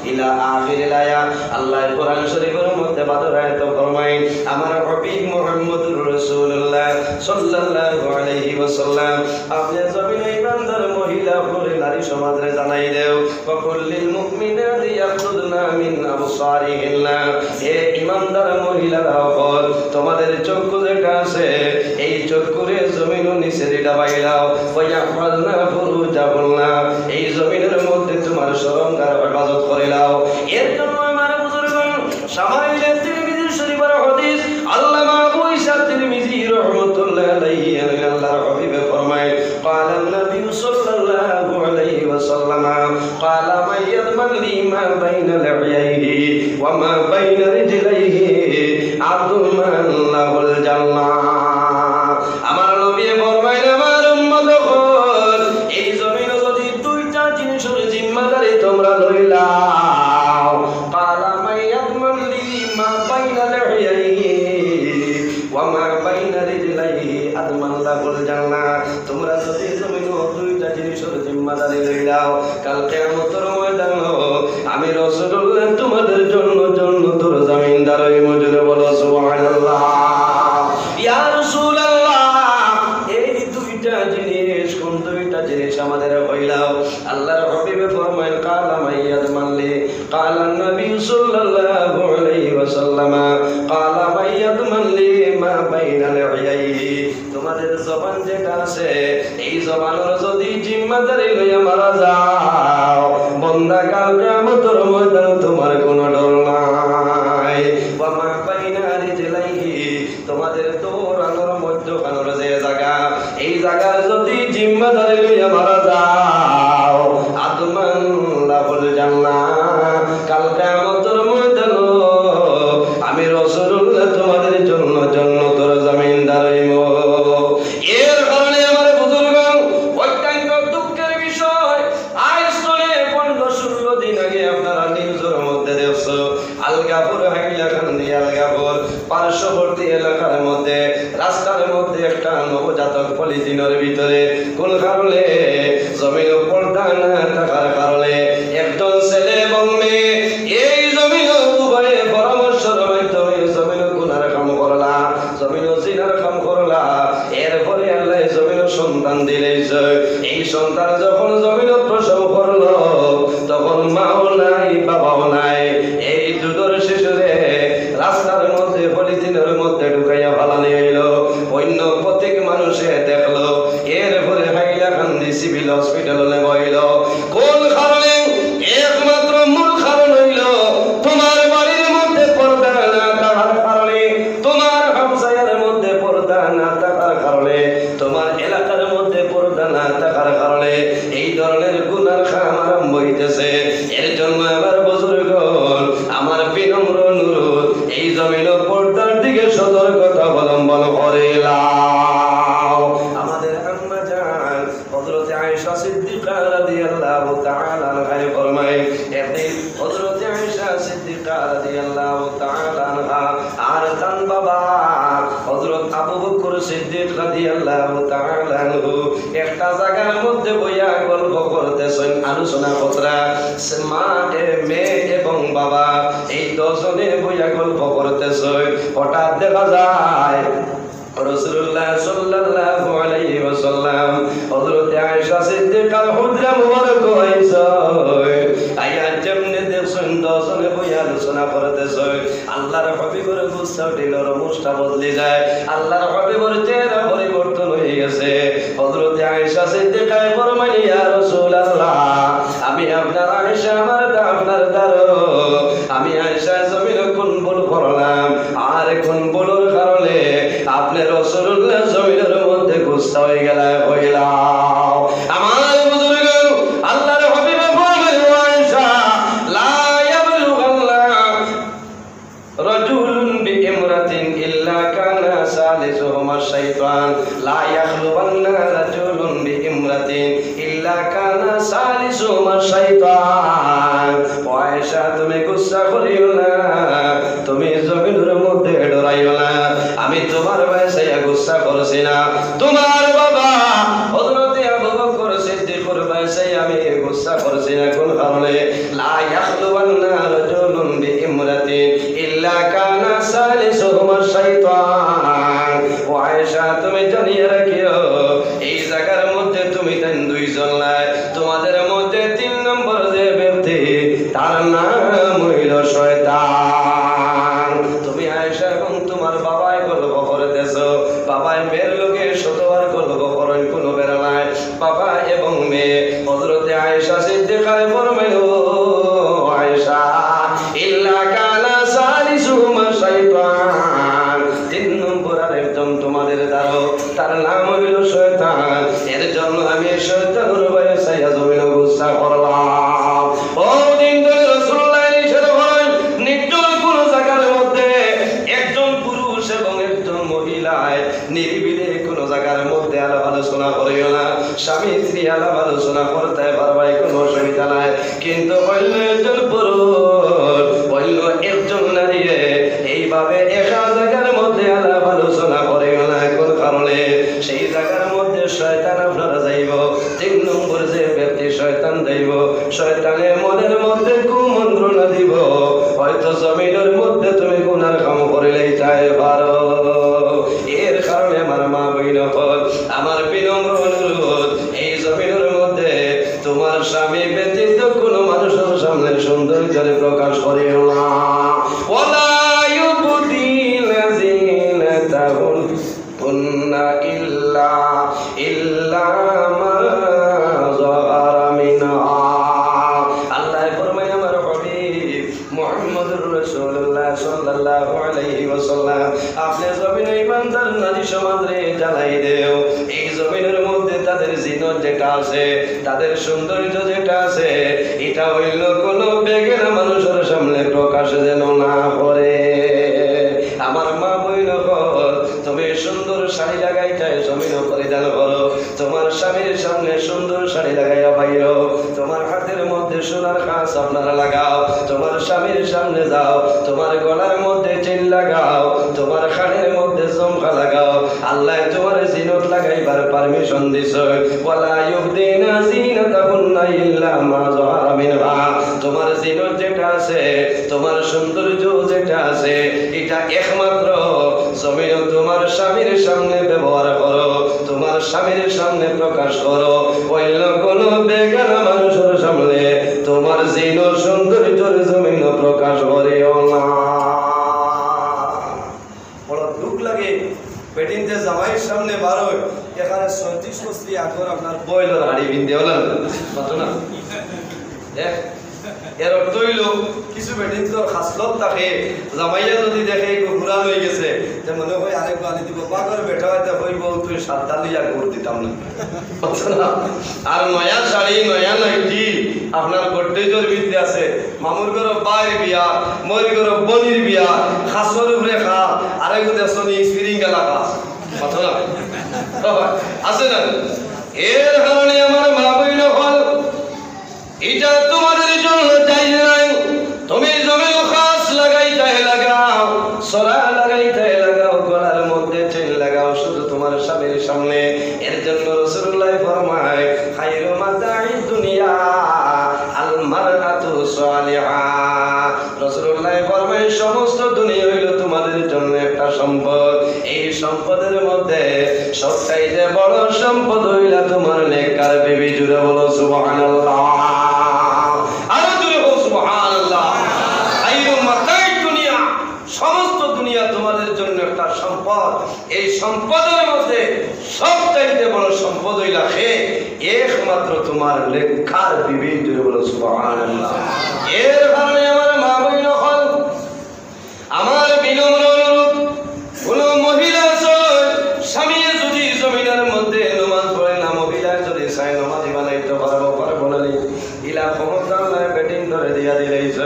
ইলা আখিরিল আয়া। আল্লাহ কোরআন শরীফের মধ্যে বাদর আয়াত ফরমায়, আমার হাবিব মুহাম্মদুর রাসূলুল্লাহ সাল্লাল্লাহু আলাইহি ওয়াসাল্লাম, আপনি জমিনে ইমানদার মহিলা অকলরে, নারী সমাজরে জানাই দেও, "ওয়া কুল্লিল মুমিনাতি ইয়াগদুদনা মিন আবসারিহিন্না।" হে ইমানদার মহিলারা অকল, তোমাদের চক্ষু যেটা আছে, এই চক্ষুরে জমিনর নিচে দিটা বাইলাও, ওয়া ইয়াহফাজনা ফুরুজাহুন্না, এই জমিনর মধ্যে তোমার শরমগার হেফাজত করিলাও। এর জন্য আমার বুজুর্গগণ, শামাইলে তিরমিজি শরীফের হাদিস, আল্লামা আবু ইসা তিরমিজি রহমতুল্লাহ আলাইহি, আল্লাহর হাবিবে ফরমায়, قال النبي صلى الله عليه وسلم، قال من يضمن لي ما بين لحييه وما بين رجليه أضمن له الجنة। আমার নবী ফরমাইন, আমার উম্মত অকল, এই জমিনো যদি দুইটা জিনিসর জিম্মাদারি তোমরা লইলাও, قال من يضمن لي ما بين لحييه وما بين رجليه أضمن له الجنة। তোমরা যদি জমিনো দুইটা জিনিসর জিম্মাদারি লইলাও, কাল কিয়ামতর ময়দানো আমি রাসূলুল্লাহ তোমাদের জন্য জন্নতর জামিনদার অইমু। জোরে বলো সুবহানাল্লাহ। ইয়া রাসূলুল্লাহ, এই দুইটা জিনিস, কোন দুইটা জিনিস আমাদের কইলাও? আল্লাহর হাবিবে ফরমাইন, قال من يضمن لي قال النبي صلى الله عليه وسلم، قال من يضمن لي ما بين لحييه। তোমাদের জবান যেটা আছে, এই জবানর যদি জিম্মাদারি লইয়া মারা যাও, বন্দা কাল কিয়ামতর ময়দান তোমার কোনো ডর নাই। وما بين رجليه، তোমাদের দুই আঙ্গুলর মধ্যখানর যে জাগা, এই জাগার যদি জিম্মাদারি লইয়া মারা যাও, أضمن له الجنة, কাল কিয়ামতর ময়দানো আমি রাসূলুল্লাহ তোমাদের জন্য জন্নতর জামিনদার অইমু। এর কারণে আমার বুজুর্গ, অত্যন্ত দুঃখের বিষয়, আজ তনে পনেরো ষোলো দিন আগে আপনারা নিউজর মধ্যে দেখছো, আলগাপুর, হাইলাকান্দি আলগাপুর পার্শ্ববর্তী এলাকার মধ্যে, রাস্তার মধ্যে একটা নবজাতক পলিথিনর ভিতরে কোন কারণে জমিনো পর্দা না থাকার কারণে একজন ছেলে এবং মেয়ে এই জমিনো উভয়ে পরামর্শর মাধ্যমে জমিনো গুনার কাম করলা, জমিনো জিনার কাম করলা। এরপরে আল্লাহ জমিনো সন্তান দিলাইছে। এই সন্তান যখন জমিনো প্রসব করলো, তখন মাও নাই, বাবাও নাই। এই দুধর শিশুরে রাস্তার মধ্যে পলিথিনর মধ্যে ঢুকাইয়া ফালানি অইলো। অন্য প্রত্যেক মানুষে দেখলো। এরপরে হাইলাকান্দি সিভিল হসপিটালো নেওয়া অইলো। কোন কারণে? একমাত্র মূল কারণ অইলো তোমার বাড়ির মধ্যে পর্দা না থাকার কারণে, তোমার হামসায়ার মধ্যে পর্দা না থাকার কারণে, তোমার এলাকার মধ্যে পর্দা না থাকার কারণে এই ধরনের গুনার কাম আরম্ভ অইতেছে। এর জন্য আমার বুজুর্গগণ, আমার বিনম্র অনুরোধ, এই জমিনো পর্দার দিকে সতর্কতা অবলম্বন করিলাও। আমাদের আম্মা জান হযরতে আয়েশা সিদ্দিকা রাদিয়াল্লাহু তাআলা আনহায় ফরমায়, একদিন হযরতে আয়েশা সিদ্দিকা রাদিয়াল্লাহু তাআলা আনহা আর তান বাবা হযরত আবু বকর সিদ্দিক রাদিয়াল্লাহু তাআলা আনহু একটা জাগার মধ্যে বইয়া গল্প করতেছেন, আলোচনা কররা। সে মা, এ, মেয়ে এবং বাবা এই দুজনে বইয়া গল্প করতেছে। হঠাৎ দেখা যায় রাসূলুল্লাহ সাল্লাল্লাহু আলাইহি ওয়াসাল্লাম হযরতে আয়েশা সিদ্দিকায় ফরমাইন, ইয়া রাসূলুল্লাহ, আমি আপনার আয়েশা, আমার দা-, আপনার দারো, আমি আয়েশা জমিনো কুন ভুল করলাম, আর কুন ভুলর কারণে আপনে রাসূলুল্লাহ জমিনর মধ্যে গুসা অইগেলা, অইলা। আমার বুজুর্গ, আল্লাহর হাবিবে ফরমাইন, ও আয়েশা, লা ইয়াবলুগাল্লাহ রাজুলুন বিইমরাতিন ইল্লা কানা সালিসুহুমা শাইতান, লা ইয়াখলুবান্না রাজুলুন বিইমরাতিন ইল্লা কানা সালিসুহুমা শাইতান। ও আয়েশা, তুমি গুসা করিও না, তুমি জমিনর মধ্যে ডরাইও না। আমি তুমার বায় চাইয়া গুসা করছি না, তুমার বাবা হযরতে আবু বকর সিদ্দিকর বায় চাইয়া আমি গুসা করছি না। কুন কারণে? লা ইয়াখলুবান্না রাজুলুন বিইমরাতিন ইল্লা কানা সালিসুহুমা শাইতান। ও আয়েশা, তুমি জানিয়া রাখিও, এই জাগার মধ্যে তুমি তাইন দুইজন নায়, তুমাদের মধ্যে তিন নম্বর যে ব্যক্তি, তার নাম অইলো শয়তান। তুমি আয়েশা এবং তুমার বাবায় গল্প করতেছো, বাবায় মেয়ের লগে শতবার গল্প করইন, কুনু বেড়া নাই। বাবা এবং মেয়ে, হযরতে আয়েশা সিদ্দিকায় ফরমাইন, ও আয়েশা, ইল্লা কানা সালিসুহুমা শাইতান, তিন নম্বর আরেকজন তুমাদের দারো, তার নাম অইলো শয়তান। এর জন্য আমি শয়তানর বায় চাইয়া জমিনো গুসা করলাম। ও দিন ধরে রাসূলুল্লাহ নিষেধ করেন, নির্জন কুনু জাগার মধ্যে একজন পুরুষ এবং একজন মহিলায় নিরিবিলি কুনু জাগার মধ্যে আলাপ আলোচনা করিও না। স্বামী স্ত্রী আলাপ আলোচনা করতে পারবায়, কুনু অসুবিধা নাই, কিন্তু অইন্য একজন পুরুষ, অইন্য একজন নারীয়ে এইভাবে একা জাগার মধ্যে আলাপ আলোচনা করিও না। কুন কারণে? সেই জাগার মধ্যে শয়তান আপনারা যাইবো। তিন নম্বর যে ব্যক্তি শয়তান যাইবো, শয়তানে মনের মধ্যে কুমন্ত্রণা দিবো, হয়তো জমিনর মধ্যে তুমি গুনার কাম করিলাইতায় পারো। এর কারণে আমার মা বইন অকল, আমার বিনম্র অনুরোধ, এই জমিনর মধ্যে তুমার স্বামী ব্যতীত কুনু মানুষর সামনে সৌন্দর্যরে প্রকাশ করিও না। ওয়ালা ইউবদিনা জিনাতাহুন্না ইল্লা, ইল্লা মা যাহারা মিনহা। আল্লায় ফরমাইন, আমার হাবিব মুহাম্মদুর রাসূলুল্লাহ সাল্লাল্লাহু আলাইহি ওয়াসাল্লাম, আপনে জমিনো ইমানদার নারী সমাজরে জানাই দেও, এই জমিনর মধ্যে তাদের জিনত যেটা আছে, তাদের সৌন্দর্য যেটা আছে, ইটা অইন্য কুনু বেগানা মানুষর সামনে প্রকাশ যেন না করে। আমার মা বইন অকল, তুমি সুন্দর শাড়ি লাগাইতায় জমিনো পরিধান করো, তুমার স্বামীর সামনে সুন্দর শাড়ি লাগাইয়া বাইরো, তুমার হাতের মধ্যে সোনার খাঁচ আপনারা লাগাও, তুমার স্বামীর সামনে যাও, তুমার গলার মধ্যে চেইন লাগাও, তুমার কানের মধ্যে ঝুমকা লাগাও। আল্লায় তুমার জিনত লাগাইবার permission দিছইন। ওয়ালা ইউবদিনা জিনাতাহুন্না ইল্লা মা যাহারা মিনহা। তুমার জিনত যেটা আছে, তুমার সৌন্দর্য যেটা আছে, ইটা একমাত্র জমিনো তুমার স্বামীর সামনে ব্যবহার করো, তুমার স্বামীর সামনে প্রকাশ করো, অইন্য কুনু বেগানা মানুষর সামনে তুমার জিনত সৌন্দর্যরে জমিনো প্রকাশ করিও না। বড় দুখ লাগে, বেটিন্তে জামাইর সামনে বারয়, এখানে ছয়ত্রিশ বছরি আগর আপনার বয়লর হাড়ি পিন্দে, অলা মাতো না? এ, এর অর্থ অইলো, কিছু বেটিন্তর খাসলত থাকে, জামাইয়ে যুদি দেখে একটু পুরান অইগেছে, তে মনে অয় আরেকগু আনি দিবো, পাগল বেটা অইতে কইবো, তুই সাবধান অইয়া ঘুর দিতাম না। মাতো না? আর নয়া শাড়ি, নয়া নাইটি, আপনার গডরেজর ভিতরে আছে, মামুর ঘরো ভাইর বিয়া, মইর ঘরো বইনর বিয়া, খাসর উপরে খাস, আরেকগু দেখছো নি spring গেলা খাস। মাতো না? আছে না? এর কারণে আমার মা বইন অকল, ইটা তুমাদের জন্য জায়েজ নাই। তুমি জমিনো খাস লাগাইতায় লাগাও, সরা লাগাইতায় লাগাও, গলার মধ্যে চেইন লাগাও, শুধু তুমার স্বামীর সামনে। এর জন্য রাসূলুল্লায় ফরমায়, খায়রু মাতা'আদ দুনিয়া আল মারআতু সালিহা। রাসূলুল্লায় ফরমায়, সমস্ত দুনিয়া অইলো তুমাদের জন্য একটা সম্পদ। এই সম্পদের মধ্যে সবচাইতে বড় সম্পদ অইলা তুমার নেককার বিবি। জুরে বলো সুবহানাল্লাহ। আরো জুরে বলো সুবহানাল্লাহ। খায়রু মাতা'আদ দুনিয়া, সমস্ত দুনিয়া তুমাদের জন্য একটা সম্পদ। এই সম্পদের মধ্যে সবচাইতে বড় সম্পদ অইলা রাখে একমাত্র তোমার নেককার বিবি। জোরে বলো সুবহানাল্লাহ। এর কারণে আমার মা বইন অকল, আমার বিনম্র অনুরোধ, কোনো মহিলা আছে, স্বামী যদি জমিনের মধ্যে নমাজ পড়ে না, মহিলা যদি চায় নমাজি বানাইতে পারবো, পারবো না নি? ইলা ক্ষমতা নাই, বেটিন্তরে দিয়া দিলাইছে।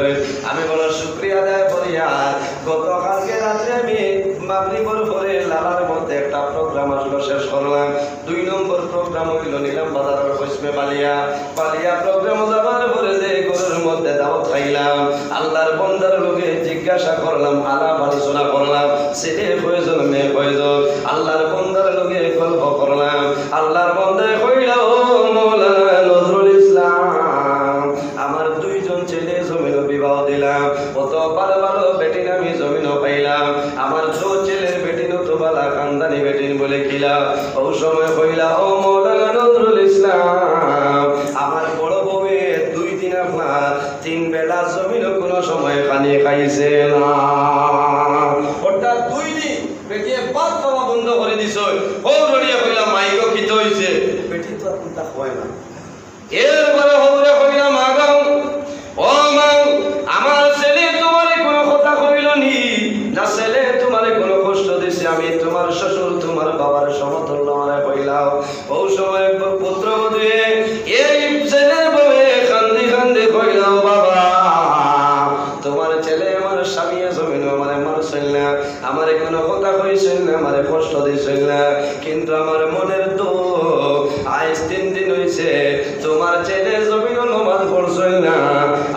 আমি বড় শুকরিয়া আদায় করি। আর গতকালকে রাত্রে আমি মাগরিবর পরে লালার মধ্যে একটা প্রোগ্রাম আসলো, শেষ করলাম। দুই নম্বর প্রোগ্রাম হইল নিলাম বাজারের পশ্চিমে বালিয়া। বালিয়া প্রোগ্রাম যাবার পরে যে ঘরের মধ্যে দাওয়াত খাইলাম, আল্লাহর বন্দার লগে জিজ্ঞাসা করলাম, আলাপ আলোচনা করলাম, ছেলে কয়জন, মেয়ে কয়জন, আল্লাহর বন্দার লগে গল্প করলাম। আল্লাহর বন্দায় কইলা, "ও মৌলানা নজরুল ইসলাম, আমার দুইজন ছেলে জমিনো বিবাহ দিলাম, কত ভালো ভালো বেটিন আমি জমিনো পাইলাম, আমার দুই ছেলের বেটিনও তো বালা খানদানি বেটিন বলে কিলা।" ও সময় কইলা, "ও মৌলানা নজরুল ইসলাম, আমার বড় বউয়ে দুই দিন আপনার তিন বেলা জমিনো কোনো সময় পানি খাইছে না।" অর্থাৎ দুই দিন বেটিয়ে ভাত খাওয়া বন্ধ করি দিছে। ও রড়িয়ে কইলা, "মাইগো, কিতা হইছে?" বেটি তো আর কুন্তা কয় না। এরপরে হউরে কইলা, "মা গো, ও মা, আমার ছেলে তোমারে কোনো কথা কইল নি? না ছেলে তোমারে কোনো কষ্ট দিছে? আমি তোমার শ্বশুর, তোমার বাবার সমতুল্য, আমারে কইলাও।" ও সময় পুত্রবধূয়ে, এই ছেলের বউয়ে কান্দি কান্দি কইলা, "ও বাবা, তোমার ছেলে আমার স্বামী জমিনো আমারে মারছিল না, আমারে কোনো কথা কইছিল না, আমারে কষ্ট দিছিল না, কিন্তু আমার মনের দুঃখ, আইজ তিন দিন হইছে তোমার ছেলে জমিনো নমাজ পড়ছিল না।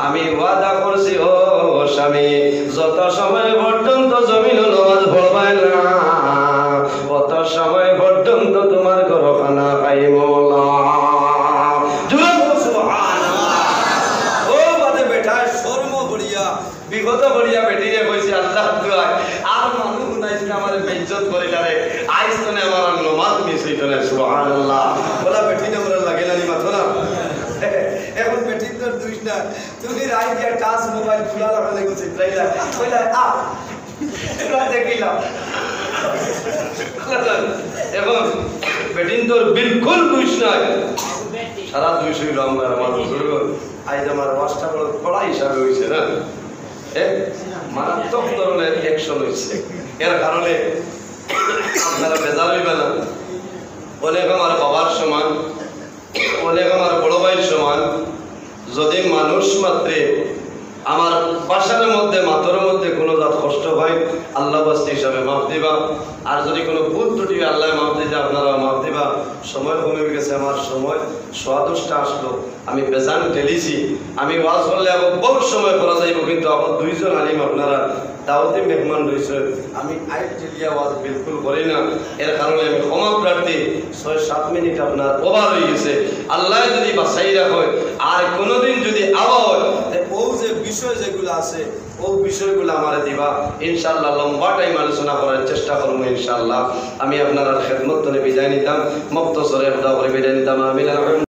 আমি ওয়াদা করছি, ও স্বামী, যত সময় পর্যন্ত জমিনো নমাজ পড়বায় না, অত সময় পর্যন্ত তোমার ঘরো খানা খাইমু না।" জোরে বলো, সুবহানাল্লাহ। ও বাদে বেটায় শরম করিয়া, বিপদ করিয়া বেটিরে কইছে, "আল্লাহ দুয়ায়, আর মানুষ হুনাইস না, আমারে বেইজ্জত করিলা রে, আইজ তনে আমার আর নমাজ মিস হইতো না।" সুবহানাল্লাহ। বলা বেটিন আমরা লাগে না নি মাথো না। এখন বেটিন তোর দুষ না, তুমি রাইত দিয়া টাচ মোবাইল খোলা রাখা লাগছে, তাইলা? কইলা, "আ, তোরা দেখিলাম।" এখন বেটিন তোর বিলকুল দুষ নাই, সারা দুষ হইল আমরা, আমার বুজুর্গ। আইজ আমার ওয়াজটা বড় কড়া হিসাবে হইছে না, এ, মারাত্মক ধরনের অ্যাকশন হইছে। এর কারণে আপনারা বেজার হইবা না। অনেক আমার বাবার সমান, অনেক আমার বড় ভাইর সমান। যদি মানুষ মাত্রে আমার ভাষার মধ্যে, মাতর মধ্যে কোনো জাত কষ্ট হয়, আল্লাহ বাস্তি হিসাবে মাফ দিবা। আর যদি কোনো ভুল ত্রুটি হয়, আল্লাহ মাফ দিতে, আপনারা মাফ দিবা। সময় কমে গেছে, আমার সময় সোয়া দশটা আসলো, আমি বেজান ঠেলিছি। আমি ওয়াজ করলে আবার বহুত সময় করা যাইব, কিন্তু আবার দুইজন আলিম আপনারা দাওয়াতি মেহমান রইছে, আমি আইন ঠেলিয়া ওয়াজ বিলকুল করি না। এর কারণে আমি ক্ষমা প্রার্থী, ছয় সাত মিনিট আপনার ওভার হয়ে গেছে। আল্লাহ যদি বাঁচাই রাখে, আর কোনোদিন যদি আবার হয়, তে ও যে বিষয় যেগুলো আছে, ও বিষয়গুলো আমারে দিবা, ইনশাআল্লাহ লম্বা টাইম আলোচনা করার চেষ্টা করবো ইনশাআল্লাহ। আমি আপনার খেদমত করে বিদায় নিতাম, মুক্তসরে খোদা করে বিদায় নিতাম। আমিন।